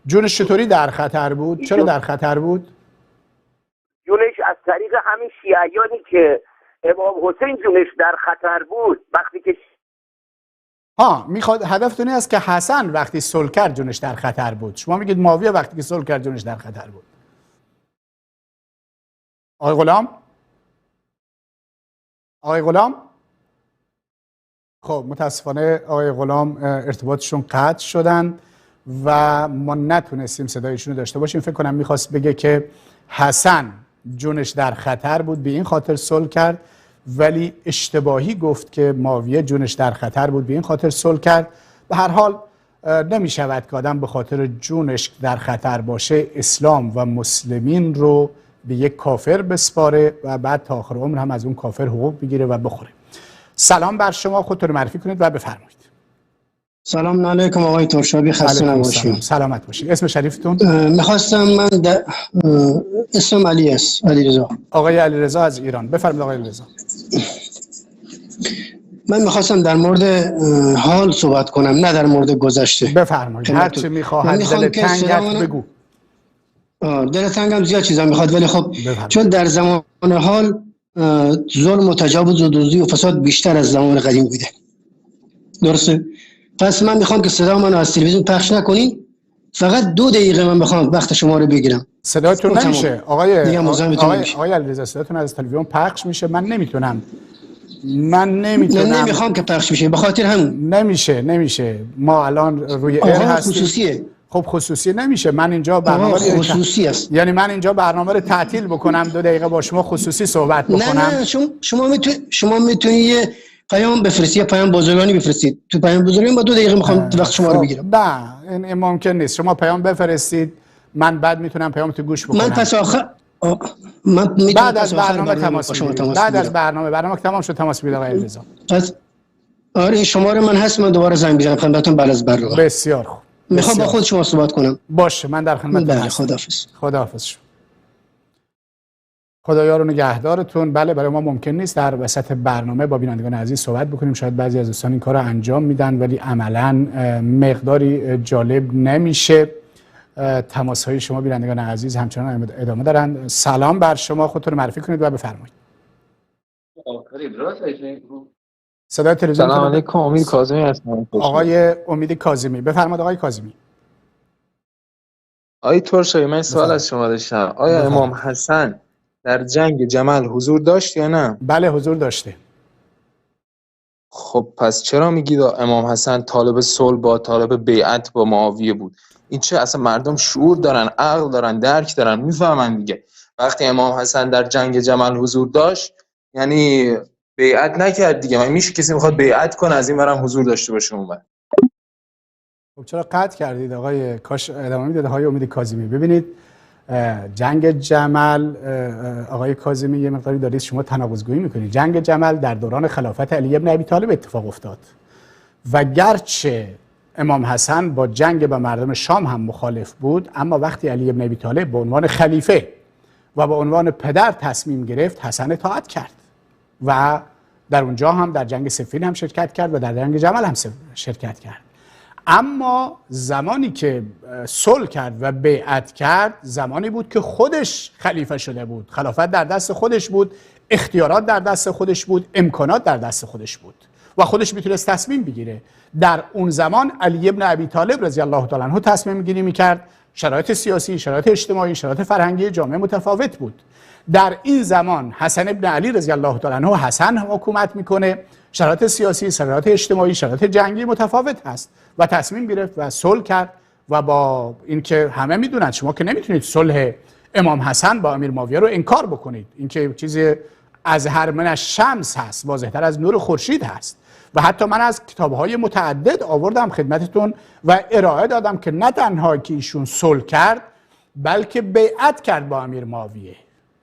جونش چطوری در خطر بود؟ چرا در خطر بود؟ جونش از طریق همین شیعیانی که امام حسین جونش در خطر بود وقتی که میخواد، هدفتون این است که حسن وقتی صلح کرد جونش در خطر بود، شما میگید معاویه وقتی که صلح کرد جونش در خطر بود. آقای غلام، آقای غلام، خب متاسفانه آقای غلام ارتباطشون قطع شدن و ما نتونستیم صدایشون رو داشته باشیم. فکر کنم میخواست بگه که حسن جونش در خطر بود به این خاطر صلح کرد، ولی اشتباهی گفت که معاویه جونش در خطر بود به این خاطر صلح کرد. به هر حال نمیشود که آدم به خاطر جونش در خطر باشه اسلام و مسلمین رو به یک کافر بسپاره و بعد تا آخر عمر هم از اون کافر حقوق بگیره و بخوره. سلام بر شما، خودتون رو معرفی کنید و بفرمایید. سلام علیکم آقای ترشابی، خسته نباشید. سلامت باشید. اسم شریفتون؟ میخواستم من اسمم علی است، علیرضا. آقای علیرضا از ایران، بفرمایید آقای علیرضا. من میخواستم در مورد حال صحبت کنم، نه در مورد گذشته. بفرمایید، هر چی میخواهد دل تنگت بگو. دل تنگم زیاد چیزا میخواد، ولی خب چون در زمان حال ظلم و تجاوز و دزدی و فساد بیشتر از زمان قدیم بوده، درسته؟ پس من میخوام که صدا منو از تلویزیون پخش نکنین، فقط 2 دقیقه من میخوام وقت شما رو بگیرم. صداتون نمیشه آقای آقای علیرضا، صداتون از تلویزیون پخش میشه، من نمیتونم. من نمیتونم، نمیخوام که پخش بشه، به خاطر همون نمیشه. ما الان روی air هستیم. خصوصیه. خب خصوصی نمیشه. من اینجا برنامه خصوصی است، یعنی من اینجا برنامه رو تعطیل بکنم 2 دقیقه با شما خصوصی صحبت بکنم؟ نه شما میتونی یه پیام بفرستید، یه پیام بزرگانی بفرستید. تو پیام بزرگانی با 2 دقیقه میخوام وقت شما رو بگیرم. نه این ممکن نیست. شما پیام بفرستید، من بعد میتونم پیام تو گوش بکنم. من پس آخر من بعد از برنامه تماس میگیرم. بعد از برنامه تمام شد تماس بگیرید آقای علیرضا. پس آره این شماره من هست، من دوباره زنگ میزنم خدمتتون بعد از برنامه. بسیار خوب. میخوام با خود شما صحبت کنم. باشه، من در خدمتتون هستم. بله خداحافظ. خداحافظ شما. خدایا رو نگهدارتون. بله برای ما ممکن نیست در وسط برنامه با بینندگان عزیز صحبت بکنیم. شاید بعضی از دوستان این کار رو انجام میدن ولی عملاً مقداری جالب نمیشه. تماس های شما بینندگان عزیز همچنان ادامه دارن. سلام بر شما، خودتون رو معرفی کنید و بفرمایید. صدای تلویزیون. سلام علیکم، امید کاظمی هستم. آقای امید کاظمی، بفرمایید آقای کاظمی. آقای ترشایی، من سوال از شما داشتم. آیا امام حسن در جنگ جمل حضور داشت یا نه؟ بله حضور داشته. خب پس چرا میگید امام حسن طالب صلح با طالب بیعت با معاویه بود؟ این چه اصلا مردم شعور دارن، عقل دارن، درک دارن، میفهمن دیگه. وقتی امام حسن در جنگ جمل حضور داشت یعنی بیعت نکرد دیگه. من میشه کسی میخواد بیعت کنه از این ورم حضور داشته باشه اونور؟ خب چرا قطع کردید آقای؟ کاش ادامه میداد آقای امید کاظمی. ببینید جنگ جمل، آقای کاظمی یه مقداری دارید شما تناقض‌گویی میکنید. جنگ جمل در دوران خلافت علی ابن ابی طالب اتفاق افتاد و گرچه امام حسن با جنگ با مردم شام هم مخالف بود، اما وقتی علی ابن ابی طالب به عنوان خلیفه و به عنوان پدر تصمیم گرفت، حسن اطاعت کرد و در اونجا هم در جنگ صفین هم شرکت کرد و در جنگ جمل هم شرکت کرد. اما زمانی که صلح کرد و بیعت کرد، زمانی بود که خودش خلیفه شده بود، خلافت در دست خودش بود، اختیارات در دست خودش بود، امکانات در دست خودش بود و خودش میتونست تصمیم بگیره. در اون زمان علی ابن ابی طالب رضی الله تعالی عنه تصمیم گیری میکرد. شرایط سیاسی، شرایط اجتماعی، شرایط فرهنگی جامعه متفاوت بود. در این زمان حسن ابن علی رضی الله تعالی عنه، حسن حکومت میکنه، شرایط سیاسی، شرایط اجتماعی، شرایط جنگی متفاوت هست و تصمیم گرفت و صلح کرد. و با اینکه همه میدونند شما که نمیتونید صلح امام حسن با امیر معاویه رو انکار بکنید، اینکه چیز از من الشمس هست، واضح‌تر از نور خورشید هست. و حتی من از کتاب‌های متعدد آوردم خدمتتون و ارائه دادم که نه تنها که ایشون صلح کرد، بلکه بیعت کرد با امیر معاویه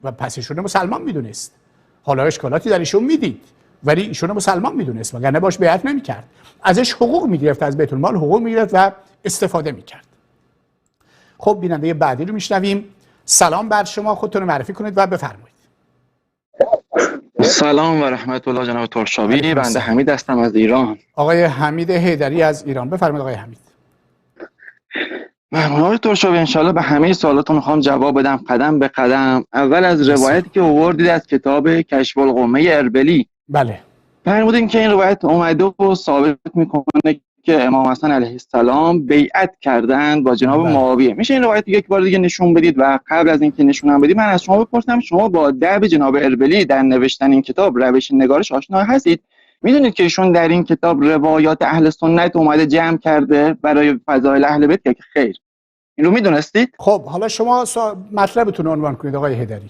و پس ایشون مسلمان میدونست. حالا اشکالاتی در ایشون میدید، ولی ایشون مسلمان میدونست، وگرنه باش بیعت نمیکرد. ازش حقوق میگرفت، از بیت المال حقوق میگرفت و استفاده میکرد. خب بیننده بعدی رو میشنویم. سلام بر شما، خودتون رو معرفی کنید و بفرمایید. سلام و رحمت الله جناب ترشابی، بنده حمید هستم از ایران. آقای حمید حیدری از ایران، بفرمایید آقای حمید. ممنون آقای ترشابی، انشالله به همه سوالاتون میخوام جواب بدم قدم به قدم. اول از روایتی که آوردید از کتاب کشف الغمه اربلی. بله. فرمودین که این روایت اومده و ثابت میکنه که امام حسن علیه السلام بیعت کردن با جناب معاویه. میشه این روایت یک بار دیگه نشون بدید؟ و قبل از اینکه نشونم بدید من از شما بپرسم، شما با دأب جناب اربلی در نوشتن این کتاب روش نگارش آشنا هستید؟ میدونید که ایشون در این کتاب روایات اهل سنت اومده جمع کرده برای فضایل اهل بیت یا که خیر؟ این رو میدونستید؟ خب حالا شما مطلبتون رو عنوان کنید آقای حیدری.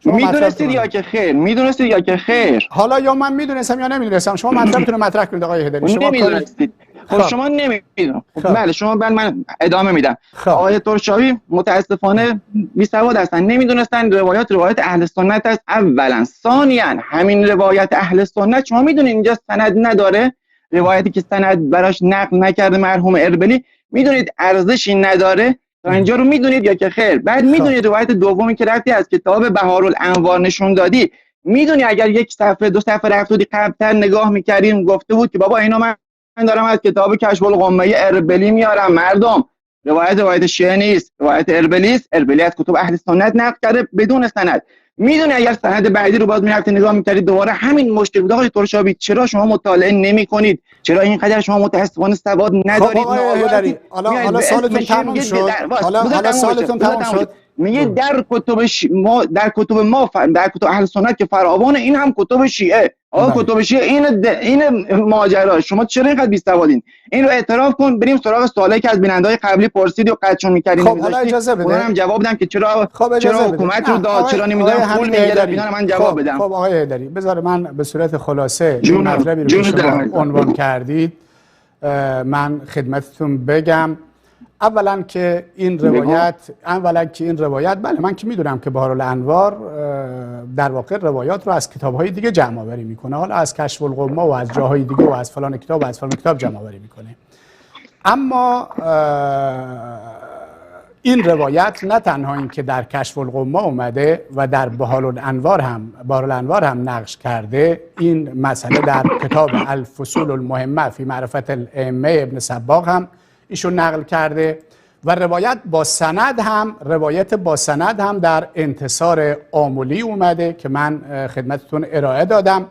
میدونستید یا که خیر؟ میدونستید یا که خیر؟ حالا یا من میدونستم یا نمیدونستم. شما مطلبتون رو مطرح کنید آقای حیدری. شما نمیدونستید. خب شما نمیدونید. خب بله شما، بله من ادامه میدم. آقای ترشابی متاسفانه بی سواد هستن، نمیدونستن روایات اهل سنت است اولا. ثانیا همین روایت اهل سنت شما میدونید اینجا سند نداره، روایتی که سند براش نقل نکرده مرحوم اربلی، میدونید ارزشی نداره. تا اینجا رو میدونید یا که خیر؟ بعد میدونید روایت دومی که رفتی از کتاب بهارالانوار نشون دادی، میدونی اگر یک صفحه دو صفحه رفت بودی قبلتر نگاه میکردیم گفته بود که بابا اینو من دارم از کتاب کشف الغمه اربلی میارم. مردم روایت شیعه نیست، روایت اربلی است. اربلی از کتب اهل سنت نقل کرده بدون سند. میدونی اگر سند بعدی رو باز میرفتی نگاه میکردی دوباره همین مشکل بود. آقای ترشابی چرا شما مطالعه نمیکنید؟ چرا اینقدر شما متاسفانه سواد ندارید؟ خب حالا سوالتون تمام شد. حالا سوالتون تمام شد. میگه در کتب ما، در کتب ما، در کتب اهل سنت که فراوانه، این هم کتب شیعه. آقا کتب شیعه این ماجرا. شما چرا اینقدر بی‌سوادین؟ این رو اعتراف کن. بریم سراغ سوالایی که از بیننده‌های قبلی پرسیدی و قطعشون می‌کردین. خب حالا اجازه بده منم جواب بدم که چرا حکومت رو داد، چرا نمی‌دونم پول می‌گرفت، اینا رو من جواب بدم. خب آقای حیدری بذار من به صورت خلاصه این مطلبی رو که شما عنوان کردید من خدمتتون بگم. اولا که این روایت بله من که میدونم که بهارالانوار در واقع روایات رو از کتاب‌های دیگه جمع آوری میکنه، حالا از کشف الغمه و از جاهای دیگه و از فلان کتاب و از فلان کتاب جمع آوری میکنه. اما این روایت نه تنها این که در کشف الغمه اومده و در بهارالانوار هم نقش کرده، این مسئله در کتاب الفصول المهمه فی معرفت الائمه ابن صباغ هم ایشون نقل کرده و روایت با سند هم در انتصار آملی اومده که من خدمتتون ارائه دادم.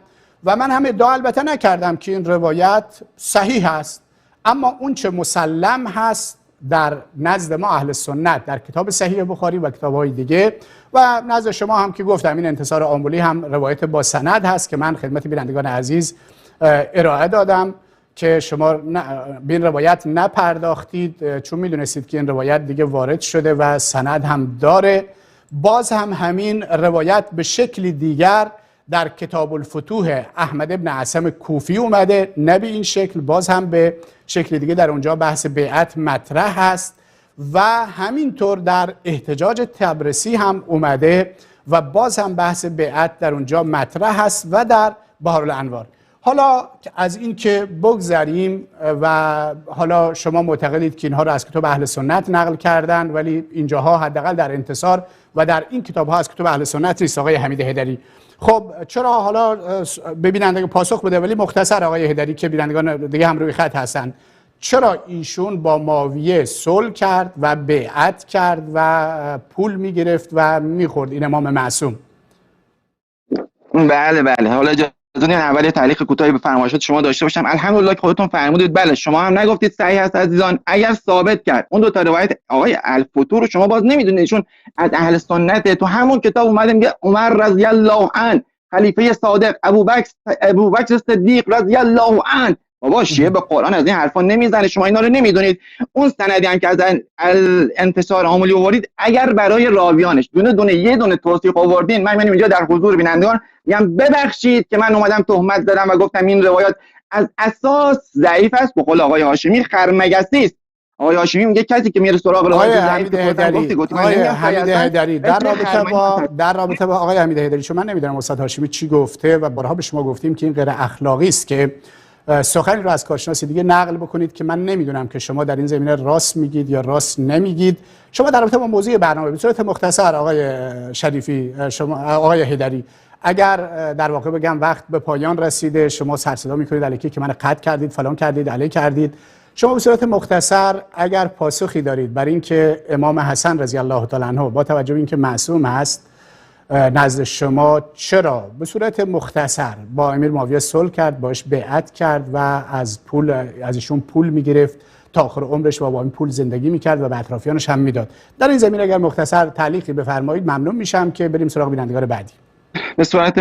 و من هم ادعا البته نکردم که این روایت صحیح هست، اما اون چه مسلم هست در نزد ما اهل سنت در کتاب صحیح بخاری و کتاب‌های دیگه و نزد شما هم که گفتم این انتصار آملی هم روایت با سند هست که من خدمت بینندگان عزیز ارائه دادم که شما به این روایت نپرداختید چون میدونستید که این روایت دیگه وارد شده و سند هم داره. باز هم همین روایت به شکل دیگر در کتاب الفتوح احمد ابن عصم کوفی اومده، نه به این شکل، باز هم به شکل دیگه در اونجا بحث بیعت مطرح هست و همینطور در احتجاج طبرسی هم اومده و باز هم بحث بیعت در اونجا مطرح هست و در بحار الانوار. حالا از این که بگذریم و حالا شما معتقدید که اینها رو از کتب اهل سنت نقل کردن، ولی اینجاها حداقل در انتصار و در این کتاب‌ها از کتب اهل سنت نیست آقای حمید حیدری. خب چرا حالا ببینندگان پاسخ بده، ولی مختصر آقای حیدری که بینندگان دیگه هم روی خط هستن، چرا ایشون با معاویه صلح کرد و بیعت کرد و پول میگرفت و میخورد این امام معصوم؟ بله بله، حالا اجازه اول تعلیق کوتاهی به فرمایشات شما داشته باشم. الحمدلله که خودتون فرمودید، بله شما هم نگفتید صحیح هست عزیزان. اگر ثابت کرد اون دو تا روایت آقای الفتوح رو شما باز نمیدونید، چون از اهل سنت تو همون کتاب اومده میگه عمر رضی الله عنه خلیفه صادق، ابوبکر صدیق رضی الله عنه. بابا شیعه به قرآن از این حرفا نمیزنه، شما اینا رو نمیدونید. اون سندی هم که از انتصار آملی آوردید، اگر برای راویانش دونه دونه یه دونه توثیق آوردین، من اینجا در حضور بینندگان میگم ببخشید که من اومدم تهمت زدم و گفتم این روایات از اساس ضعیف است. به قول آقای هاشمی خرمگسی است. آقای هاشمی میگه کسی که میره سراغ روایت ضعیف، آقای حمید حیدری در رابطه با آقای حمید حیدری، چون من نمیدونم استاد هاشمی چی گفته و بارها به شما گفتیم که این غیر اخلاقی است که سخنی رو از کارشناسی دیگه نقل بکنید که من نمیدونم که شما در این زمینه راست میگید یا راست نمیگید. شما در رابطه با موضوع برنامه به صورت مختصر آقای شریفی، شما آقای حیدری، اگر در واقع بگم وقت به پایان رسیده، شما سر صدا میکنید علیکی که من قطع کردید، فلان کردید، علی کردید، شما به صورت مختصر اگر پاسخی دارید برای اینکه امام حسن رضی الله تعالی عنه با توجه به اینکه معصوم است نزد شما چرا به صورت مختصر با امیر معاویه صلح کرد، باش بیعت کرد و از ایشون پول میگرفت تا آخر عمرش و با این پول زندگی میکرد و به اطرافیانش هم میداد؟ در این زمینه اگر مختصر تعلیقی بفرمایید ممنون میشم که بریم سراغ بینندگان بعدی. به صورت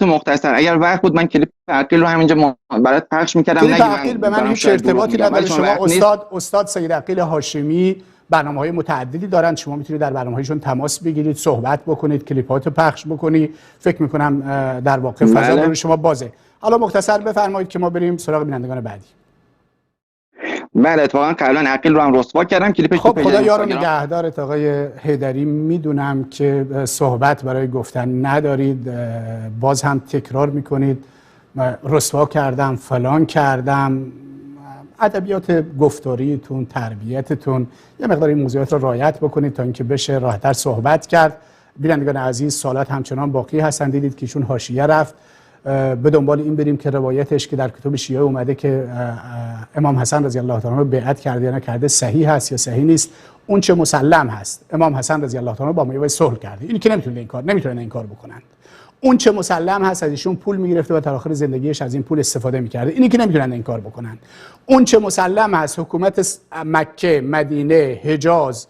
مختصر اگر وقت بود من کلیپ عقیل رو همینجا برات پخش میکردم. کلیپ عقیل به من هیچ ارتباطی نداره. شما استاد سید عقیل هاشمی برنامه‌های متعددی دارن، شما میتونید در برنامه‌هایشون تماس بگیرید، صحبت بکنید، کلیپاتو پخش بکنید. فکر میکنم در واقع فضا برای شما بازه. حالا مختصر بفرمایید که ما بریم سراغ بینندگان بعدی. بله اتفاقا قبلا عقیل رو هم رسوا کردم کلیپش. خب خدا یارو نگهدارت آقای حیدری. میدونم که صحبت برای گفتن ندارید، باز هم تکرار میکنید رسوا کردم فلان کردم. ادبیات گفتاریتون، تربیتتون، یه مقدار این موضوعات رو رعایت بکنید تا اینکه بشه راحت‌تر صحبت کرد. بینندگان عزیز سوالات همچنان باقی هستن. دیدید که ایشون حاشیه رفت. به دنبال این بریم که روایتش که در کتب شیعه اومده که امام حسن رضی الله تعالی عنه بیعت کرده یا نکرده صحیح هست یا صحیح نیست. اون چه مسلم هست امام حسن رضی الله تعالی عنه با معاویه صلح کرده، این که نمیتونه این کار بکنند. اون چه مسلم هست از ایشون پول میگرفته و تا آخر زندگیش از این پول استفاده میکرده، اینی که نمیتونن این کار بکنن. اون چه مسلم هست حکومت مکه، مدینه، حجاز،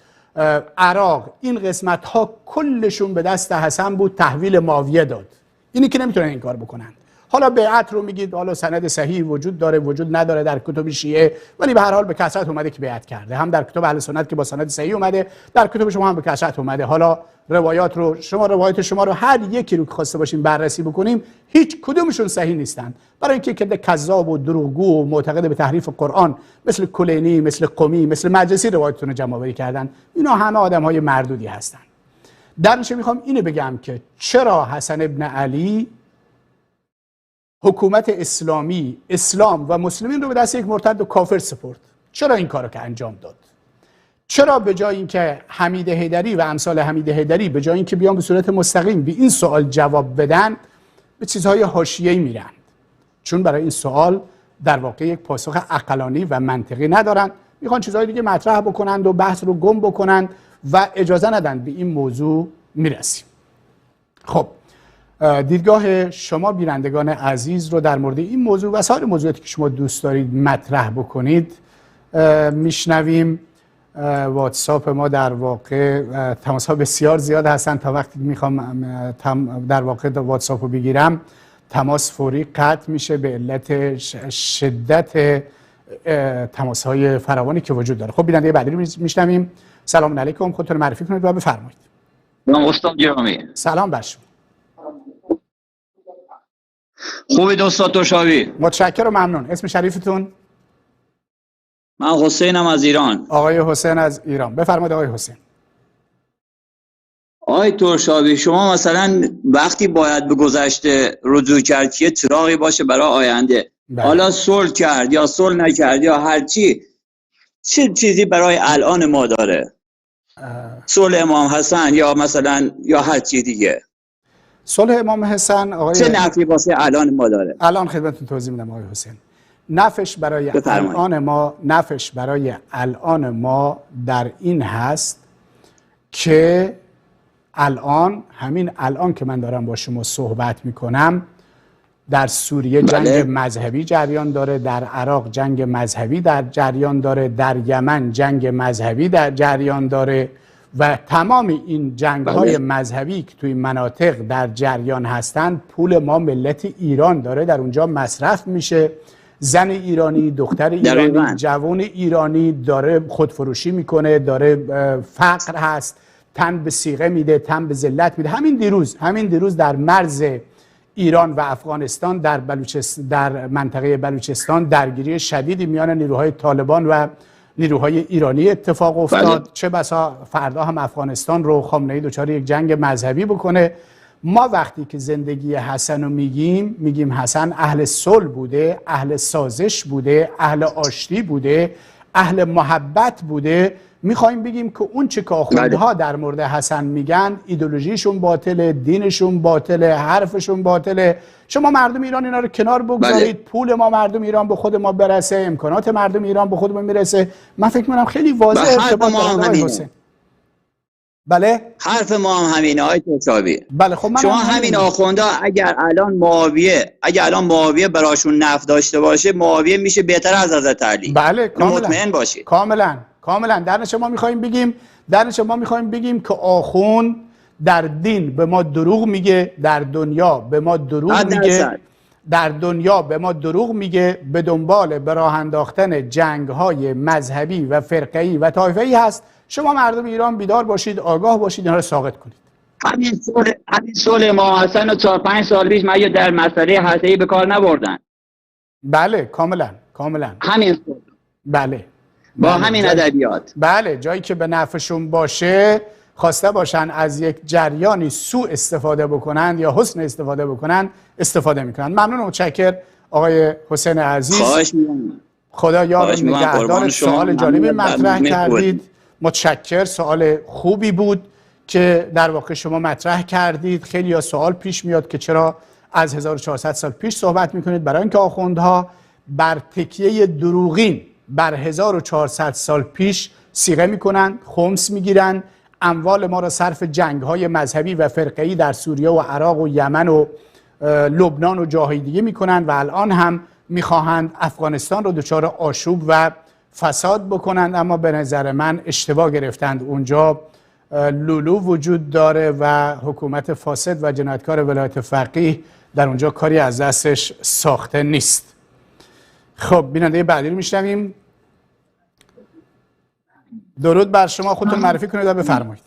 عراق، این قسمت ها کلشون به دست حسن بود، تحویل معاویه داد، اینی که نمیتونن این کار بکنن. حالا بیعت رو میگید، حالا سند صحیح وجود داره وجود نداره در کتب شیعه، ولی به هر حال به کثرت اومده که بیعت کرده، هم در کتب اهل سنت که با سند صحیح اومده، در کتب شما هم به کثرت اومده. حالا روایات رو شما، روایت شما رو هر یکی رو که خواسته باشیم بررسی بکنیم، هیچ کدومشون صحیح نیستن، برای اینکه که کذاب و دروغگو و معتقد به تحریف قرآن مثل کلینی، مثل قمی، مثل مجلسی روایتتون رو جمع آوری کردن. اینا همه آدم‌های مردودی هستن. در نتیجه میخوام اینو بگم که چرا حسن ابن علی حکومت اسلامی، اسلام و مسلمین رو به دست یک مرتد و کافر سپرد؟ چرا این کارو که انجام داد؟ چرا به جای اینکه حمید حیدری و امثال حمید حیدری به جای اینکه بیان به صورت مستقیم به این سوال جواب بدن، به چیزهای حاشیه‌ای میرن؟ چون برای این سوال در واقع یک پاسخ عقلانی و منطقی ندارن، میخوان چیزهای دیگه مطرح بکنند و بحث رو گم بکنند و اجازه ندن به این موضوع میرسیم. خب دیدگاه شما بینندگان عزیز رو در مورد این موضوع و سایر موضوعاتی که شما دوست دارید مطرح بکنید میشنویم. واتساپ ما در واقع تماس ها بسیار زیاد هستن، تا وقتی میخوام در واقع واتساپ رو بگیرم تماس فوری قطع میشه به علت شدت تماس های فراوانی که وجود داره. خب بیننده بعدی رو میشنویم. سلام علیکم، خودتون معرفی کنید و بفرمایید. سلام استاد گرامی. سلام بر شما. خوبید استاد ترشابی؟ متشکرم و ممنون. اسم شریفتون؟ من حسینم از ایران. آقای حسین از ایران، بفرمایید آقای حسین. آقای ترشابی، شما مثلا وقتی باید به گذشته رجوع کرد که چراغی باشه برای آینده، حالا صلح کرد یا صلح نکرد یا هرچی، چه چیزی برای الان ما داره؟ صلح امام حسن یا مثلا یا هر چی دیگه. صلح امام حسن آقای چه نفعی واسه الان ما داره؟ الان خدمتتون توضیح میدم آقای حسین. نفعش برای الان ما، نفعش برای الان ما در این هست که الان، همین الان که من دارم با شما صحبت میکنم، در سوریه جنگ مذهبی جریان داره، در عراق جنگ مذهبی در جریان داره، در یمن جنگ مذهبی در جریان داره و تمام این جنگ های مذهبی که توی مناطق در جریان هستند، پول ما ملت ایران داره در اونجا مصرف میشه. زن ایرانی، دختر ایرانی، جوان ایرانی داره خودفروشی میکنه، داره فقر هست، تن به صیغه میده، تن به ذلت میده. همین دیروز در مرز ایران و افغانستان در منطقه بلوچستان درگیری شدیدی میان نیروهای طالبان و نیروهای ایرانی اتفاق افتاد. چه بسا فردا هم افغانستان رو خامنه‌ای دچار یک جنگ مذهبی بکنه. ما وقتی که زندگی حسن رو میگیم، میگیم حسن اهل صلح بوده، اهل سازش بوده، اهل آشتی بوده، اهل محبت بوده. میخوایم بگیم که اون چه که آخوندها در مورد حسن میگن ایدئولوژیشون باطله، دینشون باطله، حرفشون باطله. شما مردم ایران اینا رو کنار بگذارید، پول ما مردم ایران به خود ما برسه، امکانات مردم ایران به خود ما میرسه. من فکر میکنم خیلی واضح ارتباط داره حسین. بله، حرف ما هم همینه آقای ترشابی. بله، خب من شما همین آخوندا اگر الان معاویه براشون نفع داشته باشه، معاویه میشه بهتر از حضرت علی. بله کاملا، مطمئن باشید. کاملا کاملا. در شما میخوایم بگیم که آخوند در دین به ما دروغ میگه، در دنیا به ما دروغ میگه، در دنیا به ما دروغ میگه، به دنبال به راه انداختن جنگ‌های مذهبی و فرقه‌ای و طایفه‌ای هست. شما مردم ایران بیدار باشید، آگاه باشید، اینها رو ساقط کنید. همین صلح ما حسن 4-5 سال پیش مگه در مسئله هسته‌ای به کار نبردن؟ بله کاملا کاملا همین صلح. بله با همین ادبیات. بله، جایی که به نفعشون باشه، خواسته باشن از یک جریانی سوء استفاده بکنن یا حسن استفاده بکنن، استفاده میکنن. ممنون و متشکر آقای حسین عزیز. خواهش می‌کنم. خدا یار نگهدار. سوال جالبی مطرح کردید، متشکر. سوال خوبی بود که در واقع شما مطرح کردید. خیلی ها سوال پیش میاد که چرا از 1400 سال پیش صحبت میکنید؟ برای اینکه آخوندها بر تکیه دروغین بر 1400 سال پیش صیغه میکنن، خمس میگیرن، اموال ما را صرف جنگ‌های مذهبی و فرقه‌ای در سوریه و عراق و یمن و لبنان و جاهای دیگه میکنن و الان هم میخواهند افغانستان رو دچار آشوب و فساد بکنند. اما به نظر من اشتباه گرفتند. اونجا لولو وجود داره و حکومت فاسد و جنایتکار ولایت فقیه در اونجا کاری از دستش ساخته نیست. خب بیننده بعدی رو میشنویم. درود بر شما، خودتون معرفی کنید و بفرمایید.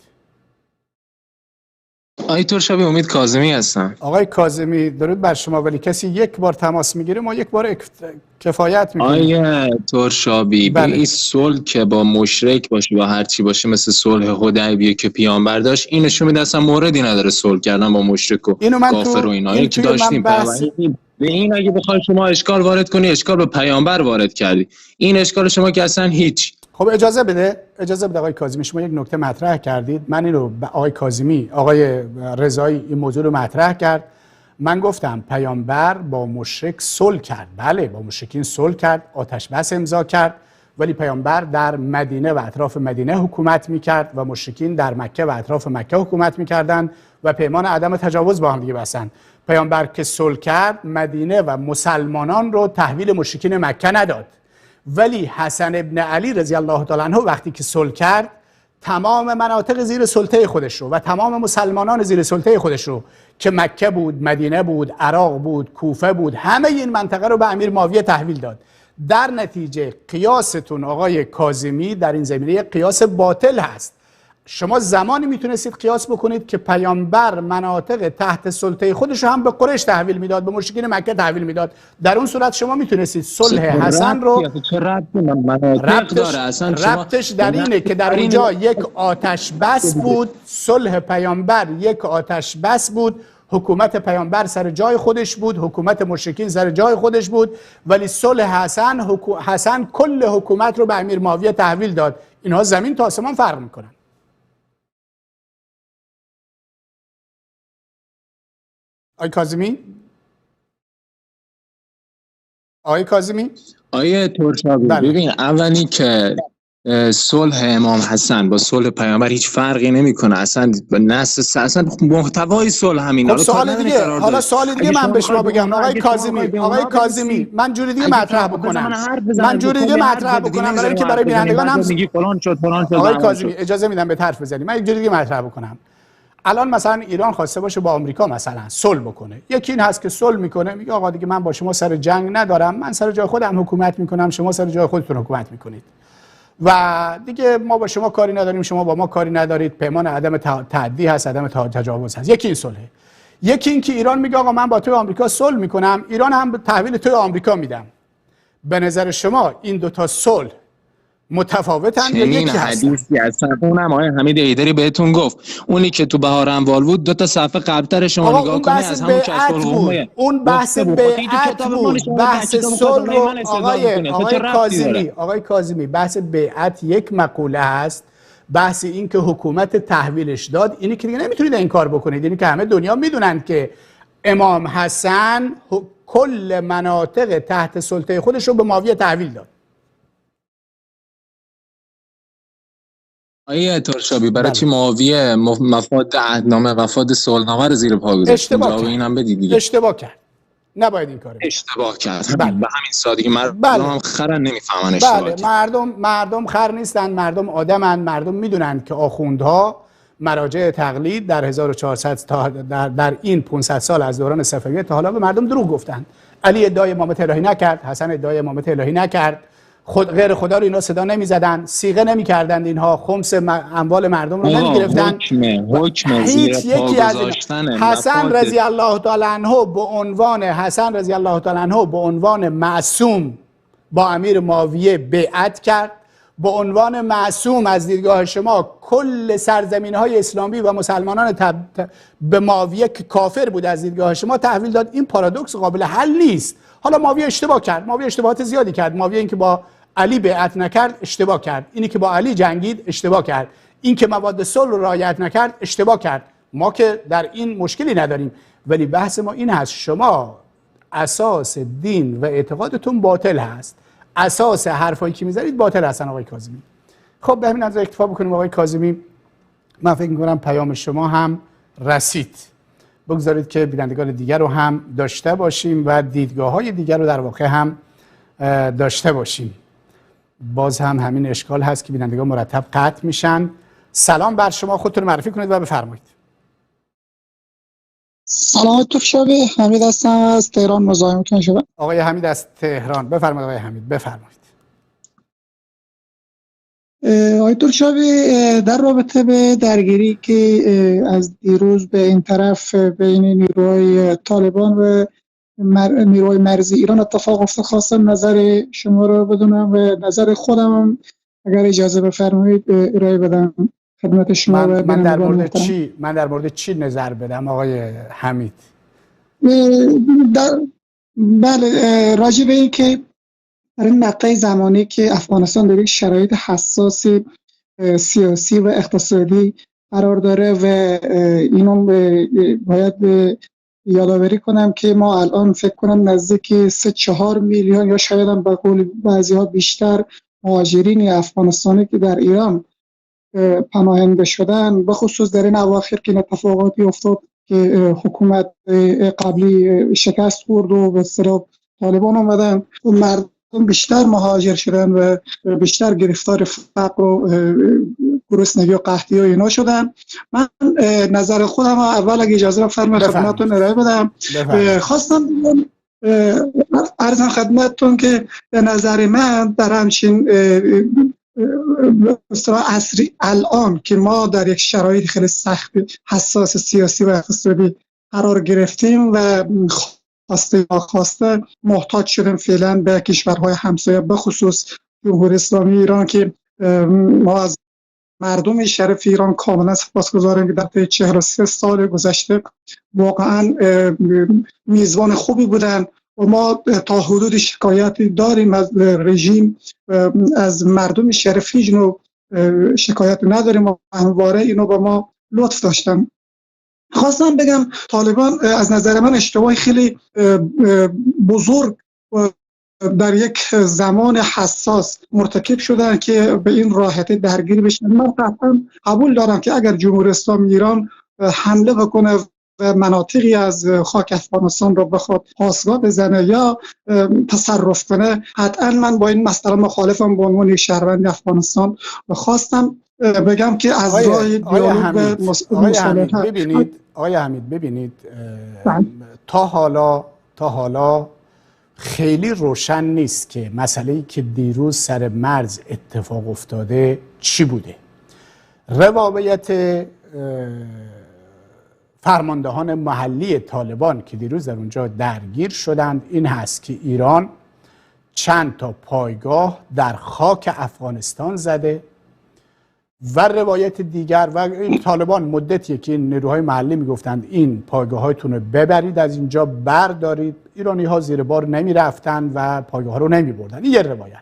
آقای ترشابی، امید کاظمی هستم. آقای کاظمی درود بر شما. ولی کسی یک بار تماس میگیره ما یک بار کفایت میکنیم. آقای ترشابی، بله. به این صلح که با مشرک باشه با هر چی باشه، مثل صلح حدیبیه که پیامبر داشت، این نشون میده اصلا موردی نداره صلح کردن با مشرک و کافر و اینا که داشتیم. به این اگه بخوای شما اشکال وارد کنی، اشکال به پیامبر وارد کردی. این اشکال شما که اصلا هیچ. خب اجازه بده آقای کاظمی، شما یک نکته مطرح کردید. من این رو آقای کاظمی، آقای رضایی این موضوع رو مطرح کرد. من گفتم پیامبر با مشرک صلح کرد. بله با مشرکین صلح کرد، آتش بس امضا کرد، ولی پیامبر در مدینه و اطراف مدینه حکومت میکرد و مشرکین در مکه و اطراف مکه حکومت میکردند و پیمان عدم تجاوز با هم دیگه بستند. پیامبر که صلح کرد، مدینه و مسلمانان رو تحویل مشرکین مکه نداد، ولی حسن ابن علی رضی الله تعالی عنه وقتی که صلح کرد، تمام مناطق زیر سلطه خودش رو و تمام مسلمانان زیر سلطه خودش رو که مکه بود، مدینه بود، عراق بود، کوفه بود، همه این منطقه رو به امیر معاویه تحویل داد. در نتیجه قیاستون آقای کاظمی در این زمینه قیاس باطل هست. شما زمانی میتونستید قیاس بکنید که پیامبر مناطق تحت سلطه خودش رو هم به قریش تحویل میداد، به مشرکین مکه تحویل میداد. در اون صورت شما میتونستید صلح حسن رو، ربطش در اینه که در اونجا یک آتش بس بود، صلح پیامبر یک آتش بس بود، حکومت پیامبر سر جای خودش بود، حکومت مشرکین سر جای خودش بود، ولی صلح حسن کل حکومت رو به امیر معاویه تحویل داد. اینها زمین تا آسمان فرق میکنن. آقای کاظمی؟ آقای کاظمی؟ آقای ترشابی، ببین اولی که صلح امام حسن با صلح پیامبر هیچ فرقی نمیکنه، اصلا نص، اصلا محتوای صلح همینه. خب سوال دیگه، حالا سوال دیگه من به شما بگم آقای کاظمی، آقای کاظمی من جوری دیگه مطرح بکنم، من جوری دیگه مطرح بکنم برای اینکه برای بینندگان هم میگی فلان شد فلان شد. آقای کاظمی اجازه میدم به حرف بزنی، من یک جوری دیگه مطرح بکنم. الان مثلا ایران خواسته باشه با آمریکا مثلا صلح بکنه، یکی این هست که صلح میکنه، میگه آقا دیگه من با شما سر جنگ ندارم، من سر جای خودم حکومت میکنم، شما سر جای خودتون حکومت میکنید و دیگه ما با شما کاری نداریم، شما با ما کاری ندارید، پیمان عدم تعدی هست، عدم تجاوز هست. یکی این صلحه. یکی این که ایران میگه آقا من با توی آمریکا صلح میکنم، ایران هم تحویل توی آمریکا میدم. به نظر شما این دوتا صلح متفاوتن یا یکی هستن؟ حدیثی اصلا اونم آقای حمید حیدری بهتون گفت، اونی که تو بهار اموال بود دو تا صفحه قبلتر شما نگاه کنید از همون کشف الغمه، اون بحث بیعت بود، بحث صلح رو آقای کاظمی، آقای کاظمی بحث بیعت یک مقوله هست، بحث این که حکومت تحویلش داد اینی که دیگه نمیتونید انکار بکنید، اینی که همه دنیا میدونن که امام حسن کل مناطق تحت سلطه خودش رو به معاویه تحویل داد. آیه ترشابی برای چی معاویه مفاد عهدنامه، مفاد صلحنامه رو زیر پا گذاشت؟ اشتباه کرد. اینم بدی دیگه. اشتباه کرد. نباید این کارو. اشتباه کرد. بله. به همین سادگی مردم هم خرن نمیفهمن اشتباه. بله، مردم خر نیستن، مردم آدمن، مردم میدونن که آخوندها مراجع تقلید در 1400 تا در این 500 سال از دوران صفویه تا حالا به مردم دروغ گفتن. علی ادعای امامت الهی نکرد، حسن ادعای امامت الهی نکرد، خود غیر خدا رو اینا صدا نمیزدن، صیغه نمیکردند، اینها خمس اموال مردم رو نمیگرفتن. حکم هیچ یکی از حسن رضی الله تعالی عنه به عنوان حسن رضی الله تعالی عنه به عنوان معصوم با امیر معاویه بیعت کرد، به عنوان معصوم از دیدگاه شما کل سرزمین‌های اسلامی و مسلمانان به معاویه که کافر بود از دیدگاه شما تحویل داد. این پارادوکس قابل حل نیست. حالا معاویه اشتباه کرد، معاویه اشتباهات زیادی کرد. معاویه اینکه با علی بیعت نکرد اشتباه کرد، اینی که با علی جنگید اشتباه کرد، این که مواد صلح رو رعایت نکرد اشتباه کرد. ما که در این مشکلی نداریم، ولی بحث ما این هست شما اساس دین و اعتقادتون باطل هست، اساس حرفایی که میذارید باطل هستن آقای کاظمی. خب به همین اندازه اکتفا بکنیم آقای کاظمی. من فکر می‌کنم پیام شما هم رسید. بگذارید که بینندگان دیگر رو هم داشته باشیم و دیدگاه‌های دیگر رو در واقع هم داشته باشیم. باز هم همین اشکال هست که بینندگان مرتب قطع میشن. سلام بر شما، خودتون معرفی کنید و بفرمایید. سلام ترشابی، حمید هستم از تهران، مزاحمتون شدم. آقای حمید از تهران، بفرمایید آقای حمید، بفرمایید. آقای ترشابی، در رابطه به درگیری که از دیروز به این طرف بین نیروهای طالبان و نیروهای مرزی ایران اتفاق افتاد، خواستم نظر شما رو بدونم و نظر خودم اگر اجازه بفرمایید ارائه بدم خدمت شما. من در مورد چی، من در مورد چی نظر بدم آقای حمید؟ بله، راجع به این که در این مقطع زمانی که افغانستان در یک شرایط حساس سیاسی و اقتصادی قرار داره و اینو باید یادآوری کنم که ما الان فکر کنم نزدیک 3-4 میلیون یا شاید هم به قول بعضی‌ها بیشتر مهاجرین افغانستانی که در ایران پناهنده شدن، به خصوص در این اواخر که اتفاقاتی افتاد که حکومت قبلی شکست خورد و به اصطلاح طالبان آمدن و مردم بیشتر مهاجر شدن و بیشتر گرفتار فقر و گرسنگی و قحطی و اینا شدن. من نظر خودم اول اگه اجازه بفرمایید خدمتتون ارائه بدم. خواستم عرضم خدمتتون که به نظر من در همچین عصری الان که ما در یک شرایط خیلی سخت حساس سیاسی و اقتصادی قرار گرفتیم و خواسته ناخواسته محتاج شدیم فعلا به کشورهای همسایه، به خصوص جمهوری اسلامی ایران که ما از مردم شریف ایران کاملا سپاسگزاریم که در طی 43 سال گذشته واقعا میزبان خوبی بودن و ما تا حدود شکایتی داریم از رژیم، از مردم شریف هیچ نوع شکایت نداریم و همواره اینو با ما لطف داشتن. خواستم بگم طالبان از نظر من اشتباهی خیلی بزرگ در یک زمان حساس مرتکب شدن که به این راحتی درگیر بشن. من قطعا قبول دارم که اگر جمهوری اسلامی ایران حمله بکنه و مناطقی از خاک افغانستان رو بخواد پاسگاه بزنه یا تصرف کنه، قطعا من با این مسئله مخالفم به عنوان یک شهروند افغانستان و خواستم بگم که از راه دیالوگ و ببینید آقای حمید، ببینید تا حالا خیلی روشن نیست که مسئله‌ای که دیروز سر مرز اتفاق افتاده چی بوده. روایت فرماندهان محلی طالبان که دیروز در اونجا درگیر شدند این هست که ایران چند تا پایگاه در خاک افغانستان زده و روایت دیگر و این طالبان مدتیه که این نیروهای محلی میگفتند این پایگاه هایتون رو ببرید از اینجا بردارید، ایرانی ها زیر بار نمی رفتن و پایگاه ها رو نمی بردن. این یه روایت.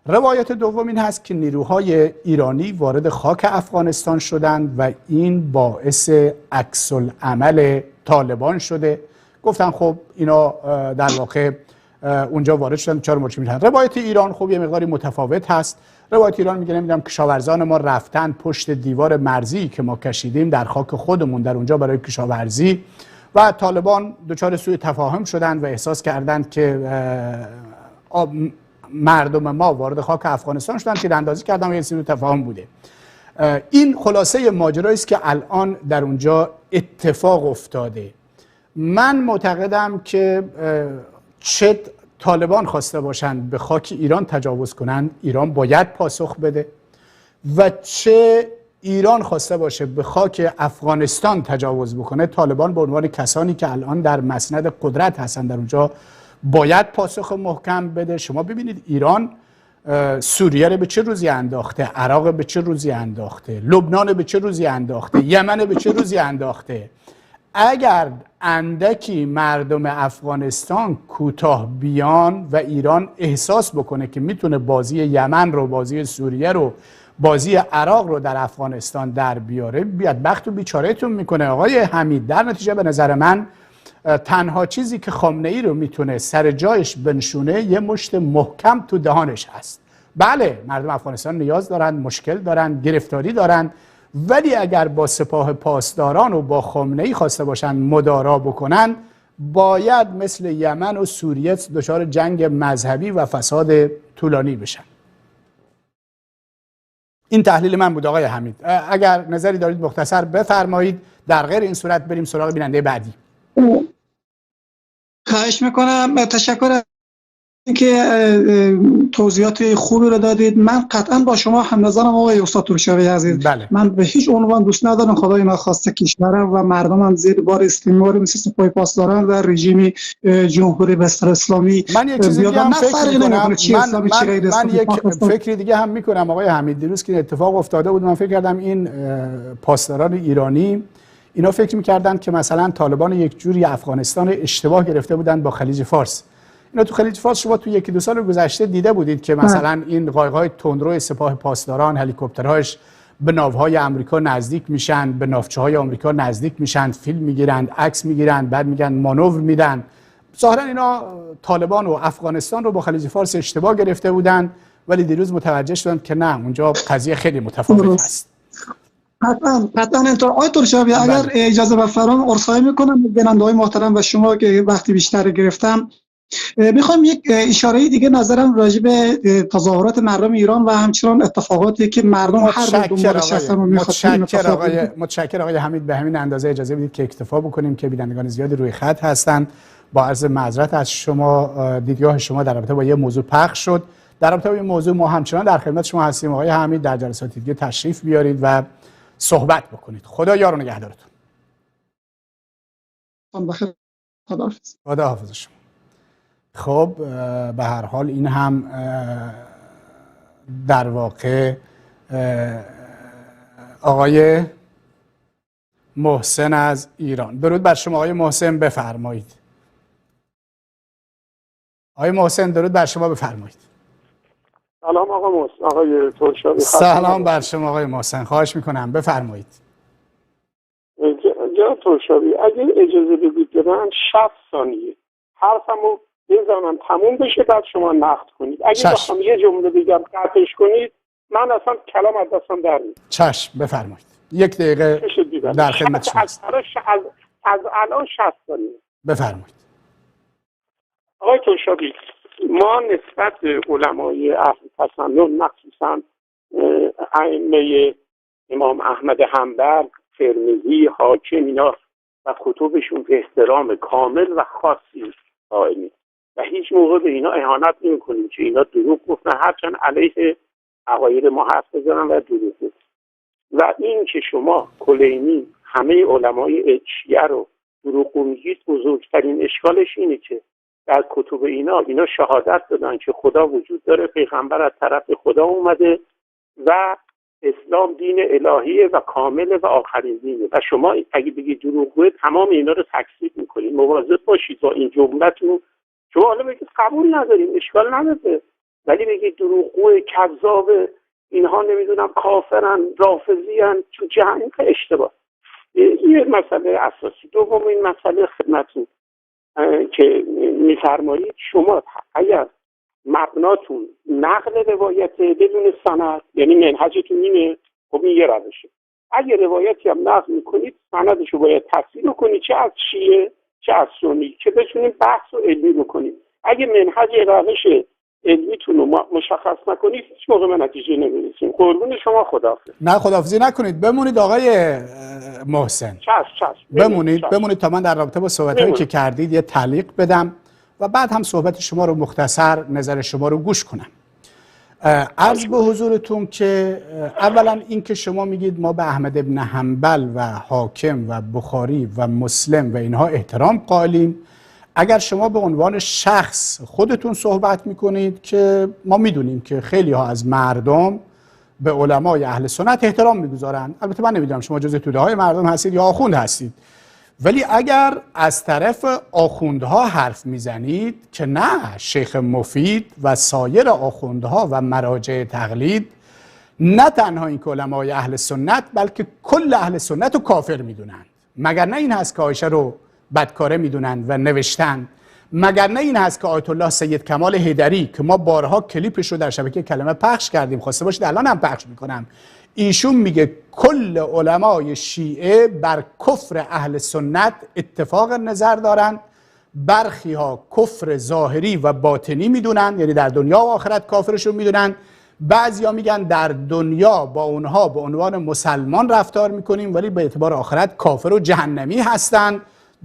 روایت دوم این هست که نیروهای ایرانی وارد خاک افغانستان شدند و این باعث عکس العمل طالبان شده. گفتن خب اینا در واقع اونجا وارد شدن چهار مورچه میشن. روایت ایران خب یه مقداری متفاوت هست. روایت ایران میگه نمیدونم کشاورزان ما رفتن پشت دیوار مرزی که ما کشیدیم در خاک خودمون در اونجا برای کشاورزی و طالبان دچار سوء تفاهم شدند و احساس کردند که مردم ما وارد خاک افغانستان شدن، تیراندازی کردن و یه سوء تفاهم بوده. این خلاصه ماجرایی است که الان در اونجا اتفاق افتاده. من معتقدم که چه طالبان خواسته باشند به خاک ایران تجاوز کنند، ایران باید پاسخ بده و چه ایران خواسته باشه به خاک افغانستان تجاوز بکنه، طالبان به عنوان کسانی که الان در مسند قدرت هستند در اونجا باید پاسخ محکم بده. شما ببینید ایران سوریه رو به چه روزی انداخته، عراق به چه روزی انداخته، لبنان به چه روزی انداخته، یمن به چه روزی انداخته. اگر اندکی مردم افغانستان کوتاه بیان و ایران احساس بکنه که میتونه بازی یمن رو، بازی سوریه رو، بازی عراق رو در افغانستان در بیاره، بیاد بخت و بیچارهتون میکنه آقای حمید. در نتیجه به نظر من تنها چیزی که خامنه ای رو میتونه سر جایش بنشونه یه مشت محکم تو دهانش هست. بله مردم افغانستان نیاز دارن، مشکل دارن، گرفتاری دارن، ولی اگر با سپاه پاسداران و با خامنه ای خواسته باشن مدارا بکنن، باید مثل یمن و سوریه دچار جنگ مذهبی و فساد طولانی بشن. این تحلیل من بود آقای حمید. اگر نظری دارید مختصر بفرمایید، در غیر این صورت بریم سراغ بیننده بعدی. خواهش میکنم. تشکر که توضیحات خوبی رو دادید. من قطعا با شما هم نظرم آقای استاد ترشاوی عزیز. بله. من به هیچ عنوان دوست ندارم خدای ناخواسته کشورم و مردمم زیر بار استعمار مثل سپاه پاسداران و رژیم جمهوری بستر اسلامی. من یک چیز دیگه هم فکر می‌کنم، من یک فکری دیگه هم میکنم آقای حمید. دیروز که اتفاق افتاده بود من فکر کردم این پاسداران ایرانی اینا فکر می‌کردن که مثلا طالبان یک جوری افغانستان اشتباه گرفته بودن با خلیج فارس. اینا تو خلیج فارس شما تو یکی دو سال گذشته دیده بودید که مثلا این قایق‌های تندرو سپاه پاسداران، هلیکوپترهاش به ناوهای آمریکا نزدیک میشن، به ناوچه‌های آمریکا نزدیک میشن، فیلم میگیرند، عکس میگیرند، بعد میگن مانور میدن. ظاهرا اینا طالبان و افغانستان رو با خلیج فارس اشتباه گرفته بودن، ولی دیروز متوجه شدند که نه، اونجا قضیه خیلی متفاوت است. قطعا اینطور. آقای ترشاوی اگر اجازه بفرمایید عذرخواهی میکنم بیننده‌های محترم و شما که وقتی بیشتر گرفتم. میخوام یک اشاره دیگه نظرم راجع به تظاهرات مردم ایران و همچنان اتفاقاتی که مردم هر روز دنبالش هستن و میخواد. متشکرم آقای حمید. به همین اندازه اجازه بدید که اکتفا بکنیم که بینندگان زیادی روی خط هستن. با عرض معذرت از شما، دیدگاه شما در رابطه با یه موضوع پخش شد. در رابطه با این موضوع ما همچنان در خدمت شما هستیم آقای حمید. در جلسات دیگه تشریف بیارید و صحبت بکنید. خدا یار و نگهدارتون. خداحافظ. خداحافظ شما. خب به هر حال این هم در واقع آقای محسن از ایران. درود بر شما آقای محسن، بفرمایید. آقای محسن درود بر شما، بفرمایید. سلام آقا محسن، آقای ترشابی. سلام بر شما آقای محسن، خواهش میکنم بفرمایید. جناب ترشابی اگه اجازه بدید به من 60 ثانیه حرفمو بزنم تموم بشه بعد شما نقد کنید. اگه بخوام یه جمله بگم قطعش کنید من اصلا کلام از دستم در میاد. چشم بفرمایید. یک دقیقه در خدمت شما. از الان 60 ثانیه. بفرمایید. آقای ترشابی ما نسبت به علمای اهل تسنن مخصوصا ائمه امام احمد حنبل، ترمذی، حاکم اینا و کتبشون احترام کامل و خاصی قائلیم و هیچ موقع به اینا اهانت نمی‌کنیم که اینا دروغ گفتن، هرچند علیه عقاید ما حرف بزنن و دروغ گفتن. و این که شما کلینی همه علمای شیعه رو دروغ میگید، بزرگترین اشکالش اینه که در کتب اینا شهادت دادن که خدا وجود داره، پیغمبر از طرف خدا اومده و اسلام دین الهیه و کامله و آخرین دینه. و شما اگه بگید دروغگوه تمام اینا رو تکذیب میکنید. مواظب باشید با این جملتون. شما حالا بگید قبول نداریم اشکال نداره، ولی بگید دروغگوه، کذاب، اینها نمیدونم کافرن، رافضیان، تو جهنم، اشتباه. این مسئله اساسی. دوم این مسئله خدمتتون که میفرمایید شما اگر مبناتون نقل روایت بدون سند، یعنی منهجتون اینه، خب این یه روشه. اگه روایتی هم نقل میکنید سندش رو باید تصحیح کنید، چه از شیعه چه از سنی، که بتونیم بحث رو علمی بکنیم. اگه منهج روش علمیتون رو مشخص نکنید هیچ موقع به نتیجه نمیرسیم. قربون شما، خداحافظ. نه خداحافظی نکنید، بمونید آقای محسن. چشم. بمونید تا من در رابطه با صحبت‌هایی که کردید یه تعلیق بدم و بعد هم صحبت شما رو مختصر نظر شما رو گوش کنم. عرض به حضورتون که اولا این که شما میگید ما به احمد ابن حنبل و حاکم و بخاری و مسلم و اینها احترام قائلیم، اگر شما به عنوان شخص خودتون صحبت میکنید که ما میدونیم که خیلی ها از مردم به علمای اهل سنت احترام میگذارند، البته من نمیدونم شما جزء توده های مردم هستید یا آخوند هستید، ولی اگر از طرف آخوندها حرف میزنید که نه، شیخ مفید و سایر آخوندها و مراجع تقلید نه تنها این که علمای اهل سنت بلکه کل اهل سنت رو کافر میدونند. مگر نه این هست که عایشه رو بدکاره میدونند و نوشتن؟ مگر نه این هست که آیت الله سید کمال حیدری که ما بارها کلیپش رو در شبکه کلمه پخش کردیم، خواسته باشید الان هم پخش میکنم، ایشون میگه کل علمای شیعه بر کفر اهل سنت اتفاق نظر دارند، برخی ها کفر ظاهری و باطنی میدونن، یعنی در دنیا و آخرت کافرشون میدونن، بعضیا میگن در دنیا با اونها به عنوان مسلمان رفتار میکنیم ولی به اعتبار آخرت کافر و جهنمی هستند.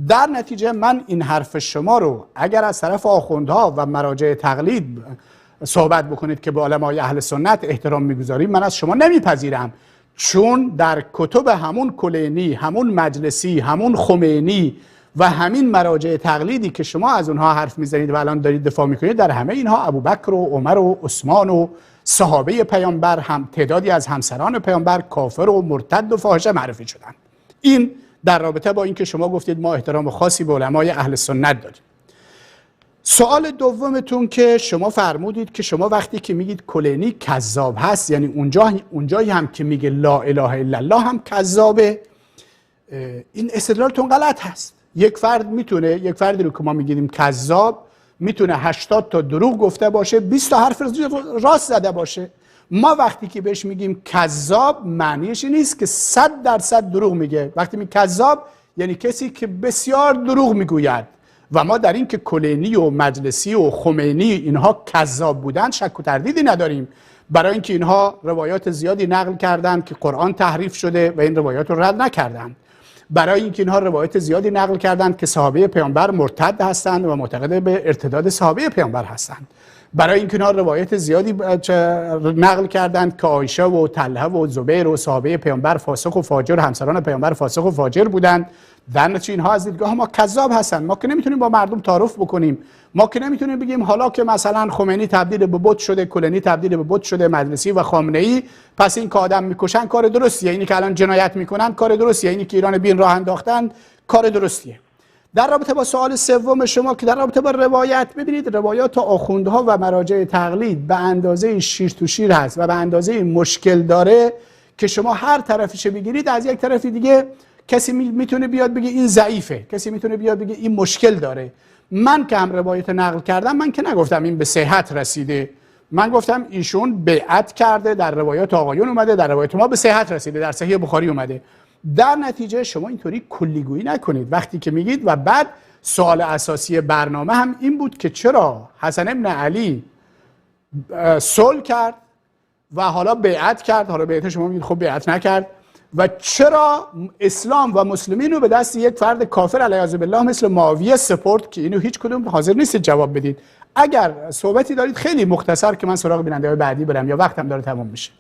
در نتیجه من این حرف شما رو اگر از طرف آخوندها و مراجع تقلید صحبت بکنید که به علمای اهل سنت احترام میگذاریم، من از شما نمیپذیرم، چون در کتب همون کلینی، همون مجلسی، همون خمینی و همین مراجع تقلیدی که شما از اونها حرف میزنید و الان دارید دفاع میکنید، در همه اینها ابوبکر و عمر و عثمان و صحابه پیامبر، هم تعدادی از همسران پیامبر کافر و مرتد و فاحشه معرفی شدند. این در رابطه با اینکه شما گفتید ما احترام خاصی به علمای اهل سنت داریم. سوال دومتون که شما فرمودید که شما وقتی که میگید کلینی کذاب هست، یعنی اونجایی هم که میگه لا اله الا الله هم کذابه، این استدلالتون غلط هست. یک فرد میتونه، یک فردی رو که ما میگیم کذاب میتونه 80 تا دروغ گفته باشه، 20 تا حرف راست زده باشه. ما وقتی که بهش میگیم کذاب معنیش این نیست که 100% دروغ میگه. وقتی میگیم کذاب یعنی کسی که بسیار دروغ میگوید و ما در این که کلینی و مجلسی و خمینی اینها کذاب بودن شک و تردیدی نداریم، برای اینکه اینها روایات زیادی نقل کردند که قرآن تحریف شده و این روایات رو رد نکردند، برای اینکه اینها روایت زیادی نقل کردند که صحابه پیامبر مرتد هستند و معتقد به ارتداد صحابه پیامبر هستند، برای اینکه اینها روایت زیادی نقل کردند که عایشه و طلحه و زبیر و صحابه پیامبر فاسق و فاجر، همسران پیامبر فاسق و فاجر بودند. در نتیجه اینها از دیدگاه ما کذاب هستند. ما که نمیتونیم با مردم تعارف بکنیم، ما که نمیتونیم بگیم حالا که مثلا خمینی تبدیل به بت شده، کلینی تبدیل به بت شده، مجلسی و خامنه ای، پس این که آدم میکشن کار درستیه، اینی که الان جنایت میکنن کار درستیه، اینی که ایران بین راه انداختن کار درستیه. در رابطه با سوال سوم شما که در رابطه با روایت، ببینید روایات آخوندها و مراجع تقلید به اندازه شیر تو شیر هست و به اندازه مشکل داره که شما هر طرفش بگیرید از یک طرف دیگه کسی میتونه بیاد بگه این ضعیفه، کسی میتونه بیاد بگه این مشکل داره. من که هم روایت نقل کردم، من که نگفتم این به صحت رسیده، من گفتم ایشون بیعت کرده، در روایات آقایون اومده، در روایت ما به صحت رسیده، در صحیح بخاری اومده. در نتیجه شما اینطوری کلیگویی نکنید وقتی که میگید. و بعد سوال اساسی برنامه هم این بود که چرا حسن ابن علی صلح کرد و حالا بیعت کرد، حالا بیعت شما میگید خب بیعت نکرد، و چرا اسلام و مسلمین رو به دست یک فرد کافر علیه بالله مثل معاویه سپرد که اینو هیچ کدوم حاضر نیستید جواب بدید. اگر صحبتی دارید خیلی مختصر که من سراغ بیننده بعدی برم یا وقتم داره تمام میشه.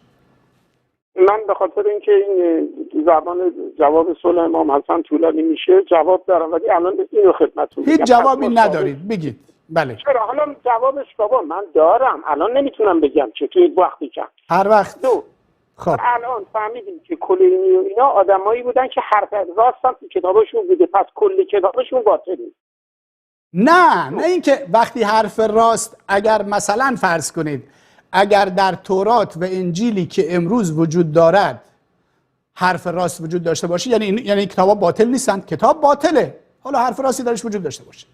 من به خاطر اینکه این زبان جواب صلح امام حسن طولانی میشه جواب دارم، ولی الان اینو خدمتتون هیچ جوابی ندارید بگید. بله چرا حالا جوابش بابا من دارم، الان نمیتونم بگم چه توی وقتی کم هر وقت دو. خب الان فهمیدیم که کلینی و اینا آدمایی بودن که حرف راست هم تو کتابشون بوده، پس کل کتابشون باطل نیست. نه اینکه وقتی حرف راست، اگر مثلا فرض کنید اگر در تورات و انجیلی که امروز وجود دارد حرف راست وجود داشته باشه، یعنی کتابا باطل نیستن، کتاب باطله، حالا حرف راستی درش وجود داشته باشه.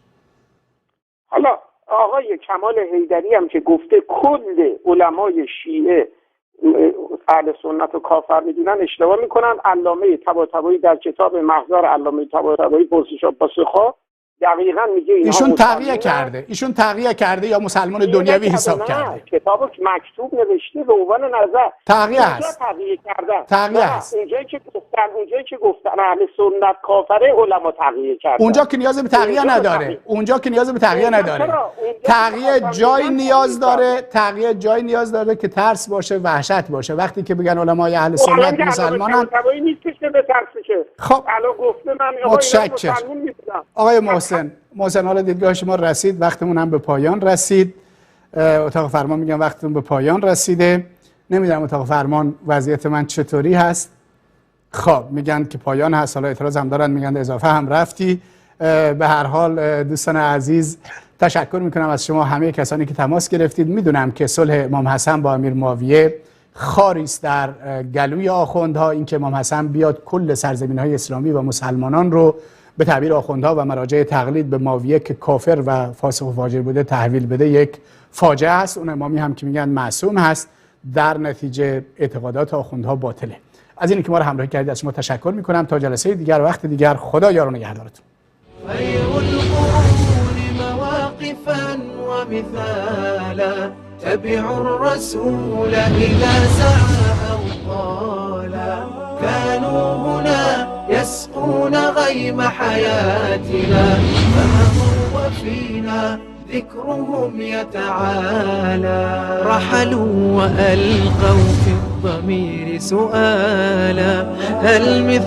حالا آقای کمال حیدری هم که گفته کل علمای شیعه اهل سنت و کافر میدونن اشتباه میکنن. علامه طباطبایی در کتاب محضر علامه طباطبایی پرسش و پاسخ‌ها دقیقاً میگه اینها ایشون تغییر کرده، ایشون تغییر کرده یا مسلمان دنیوی حساب کرده. کتابش مکتوب نوشته به عنوان نظر تغییر است، تغییر کرده، تغییر است. اونجایی که گفتن اهل سنت کافره علما تغییر کرده، اونجا که نیاز به تغییر نداره، اونجا که نیاز به تغییر نداره. تغییر جای نیاز داره، تغییر جای نیاز داره که ترس باشه، وحشت باشه. وقتی که بگن علمای اهل سنت مسلمانن، خب الان گفته من آقای محسن، حالا دیدگاه شما رسید، وقتمون هم به پایان رسید. اتاق فرمان میگم وقتتون به پایان رسیده. نمیدونم اتاق فرمان وضعیت من چطوری هست. خب میگن که پایان هست، حالا اعتراض هم دارن، میگن اضافه هم رفتی. به هر حال دوستان عزیز تشکر میکنم از شما همه کسانی که تماس گرفتید. میدونم که صلح امام حسن با امیر معاویه خاری است در گلوی آخوندها، اینکه امام حسن بیاد کل سرزمین‌های اسلامی و مسلمانان رو به تعبیر آخوندها و مراجع تقلید به معاویه که کافر و فاسق و فاجر بوده تحویل بده یک فاجعه است. اون امامی هم که میگن معصوم هست، در نتیجه اعتقادات آخوندها باطله. از اینکه ما رو همراهی کردید از شما تشکر میکنم. تا جلسه دیگر و وقت دیگر، خدا یار و نگهدارتون. خیر القرون مواقفا ومثالا تبع الرسول إذا سعى أو قالا كانوا هنا يسقون غيم حياتنا فمضوا وفينا ذكرهم يتعالى رحلوا وألقوا في الضمير سؤالا هل مثل